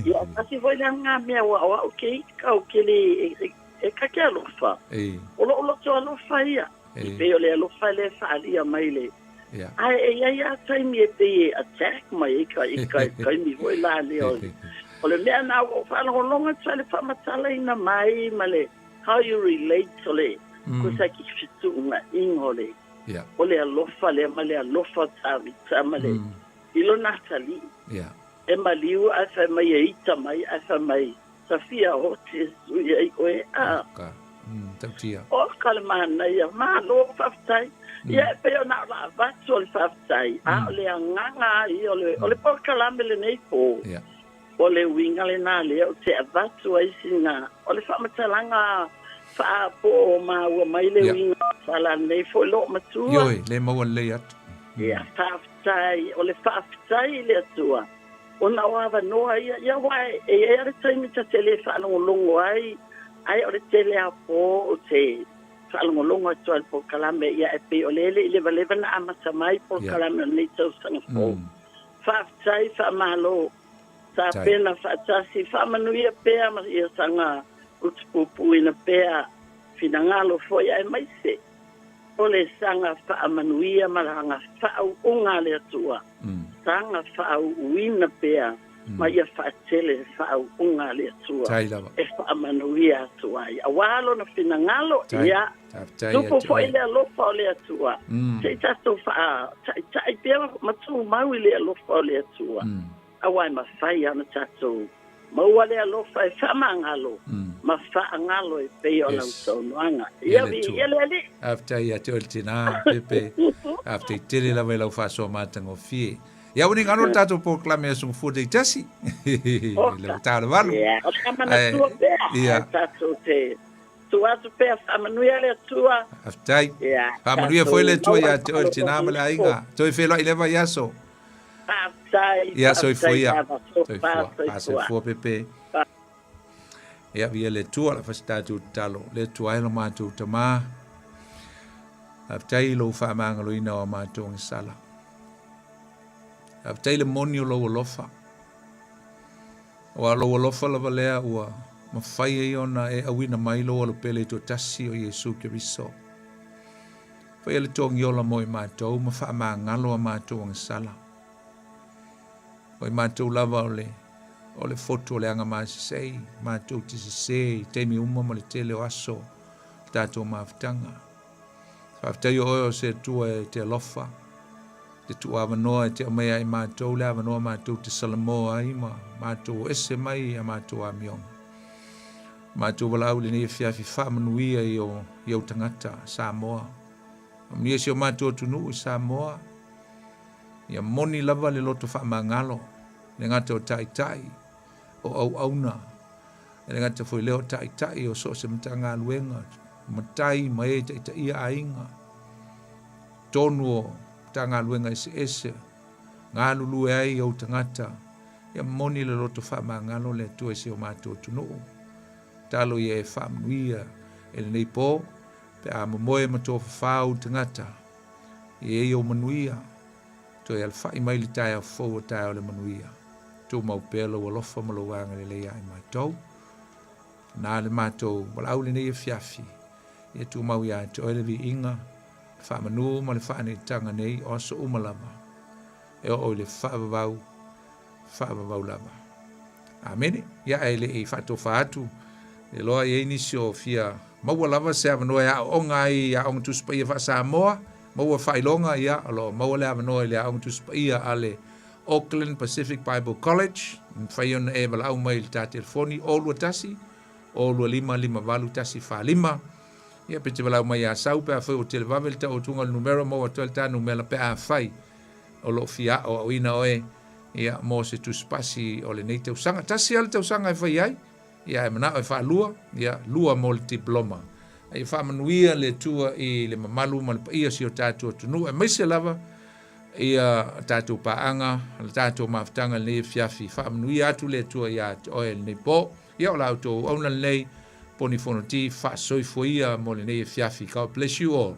Ia, tasi foi lea nga mea ua o au ke i kau ke le e ka ke alofa. O lou loto alofa ia. I pei o le alofa le faalia mai le. Ia. Ae e iai a taimi e pei e attack mai ai ka i ka taimi foi la lea o o le mea na ua ou faalogologo atu ai le faamatalaina mai ma le how you relate o le kusa ki fetuugaʻiga o le Ia. o le alofa lea ma le alofa o Tavita ma le i lona atalii. Ia. E maliu ae fai mai e ita mai ae fai mai Safia o Jesu ia i oe a. Ka. Tautia. O ka le manaia, malo faafetai. Ia e pei ona o la avatu o le faafetai, a o le agaga ai o le o le polokalame lenei po. Ia. O le uiga lena lea o te avatu ai sina o le faamatalaga faapo o maua mai le uiga tala nei foi loo matua. Ioe, le maua lelei atu. Ia, faafetai, o le faafetai i le Atua. Ona o avanoa ia, ia aua e i ai lava le taimi ta te le faalogologo ai, ae o le tele lava o po ou te faalogologo atu ai i le polokalame, ia e pei o lea e le i levaleva na amata mai polokalame o lenei tausaga fou. Faafetai, faamalo, tapena faatasi, faamanuia pea ma ia saga utupupuina pea finagalo foi aemaise o le saga faamanuia ma laga faauuga a le Atua, saga faauuina pea ma ia faatele le faauuga a le Atua Tai lava. e faamanuia atu ai. Aua lona finagalo, Tai. ia Faafetai tupu ia te foi oe. le alofa o le Atua. Se i tatou faataitai pea ma tumau i le alofa o le Atua. Aua e mafai ona tatou maua le alofa e faamagalo. ma faagalo e pei o lau saunoaga. Ia viia le Alii. Faafetai ia te oe le tina, Pepe. Faafetai tele lava i lau faasoa matagofie. Ia ua nigano le tatou polokalame Aso Gafua taitasi. Le 48. Ia, o le manatua pea. Ia. Tatou te tuu atu pea faamanuia le Atua. Faafetai. Ia. Faamanuia foi le Atua ia te oe le tina ma le aiga. Toe feiloai leva i aso. Faafetai. Ia, soifua ia. Soifua. Soifua Pepe. Ia via le Atua la fasi tatou tatalo. Le Atua e lo matou tamā. Faafetai i lou faamagaloina o a matou agasala. Faafetai le moni o lou alofa. Aua o lou alofa lava lea ua mafai ai ona e auina mai lou alopele i toatasi o Iesu Keriso. Faia le togiola mo i matou ma faamagalo a matou agasala. O i matou lava o le, o le fotu o le aga masesei, matou te sese i taimi uma ma le tele o aso le tatou mafutaga. Faafetai o oe o se Atua e te alofa, te tuuavanoa e te aumaia i matou le avanoa matou te salamoa ai ma matou o ese mai a matou amioga. Matou valaau i lenei afiafi faamanuia i o, i ou tagata Samoa. Faamanuia si o matou atunuu i Samoa. Ia moni lava le loto faamagalo, le gata o taitai, o auauna, e le gata foi lea o taitai o so o se Matagaluega, matai ma e taitaia aiga, tonu o Matagaluega eseese, galulue ai ou tagata, ia moni le loto faamagalo le Atua i si o matou atunuu. Talo ia e faamanuia e lenei po, pe a momoe ma tofafa ou tagata, Ia i ou manuia, toe alafai mai le taeao fou o taeao le manuia. Tumau pea lou alofa ma lou agalelei ia i matou. Na le matou valaau lenei afiafi, ia tumau ia te oe le viiga, le faamanu ma le faaneetaga nei o aso uma lava, e oo i le faavavau, faavavau lava. Amene. Ia ae le i faatofa atu, e loa i ai nisi o fia maua lava se avanoa e aooga ai i Aoga Tusi Paia faa-Samoa, maua faailoga, ia, o lo o maua le avanoa i le Aoga Tusi Paia a le Auckland Pacific Bible College. E mafai ona e valaau mai i le ta telefoni 021 025 58 145. Ia, pe te valaau mai ia Sau pe afai ua televave le taotoga o le numera, maua atu ai le ta numera pe afai o lo o fia aoaoina oe ia, mo se tusipasi o lenei tausaga. Tasi lava le tausaga e fai ai, ia, ae manao e faalua, ia, lua mo le diploma. A ia faamanuia le Atua i le mamalu ma le paia o si o tatou atunuu, aemaise lava ia tatou paaga, le tatou mafutaga i lenei afiafi. Faamanuia atu le Atua ia te oe i lenei po. Ia, o la outou auauna lenei, Poni Fonoti, faasoifua ia mo lenei afiafi. God bless you all.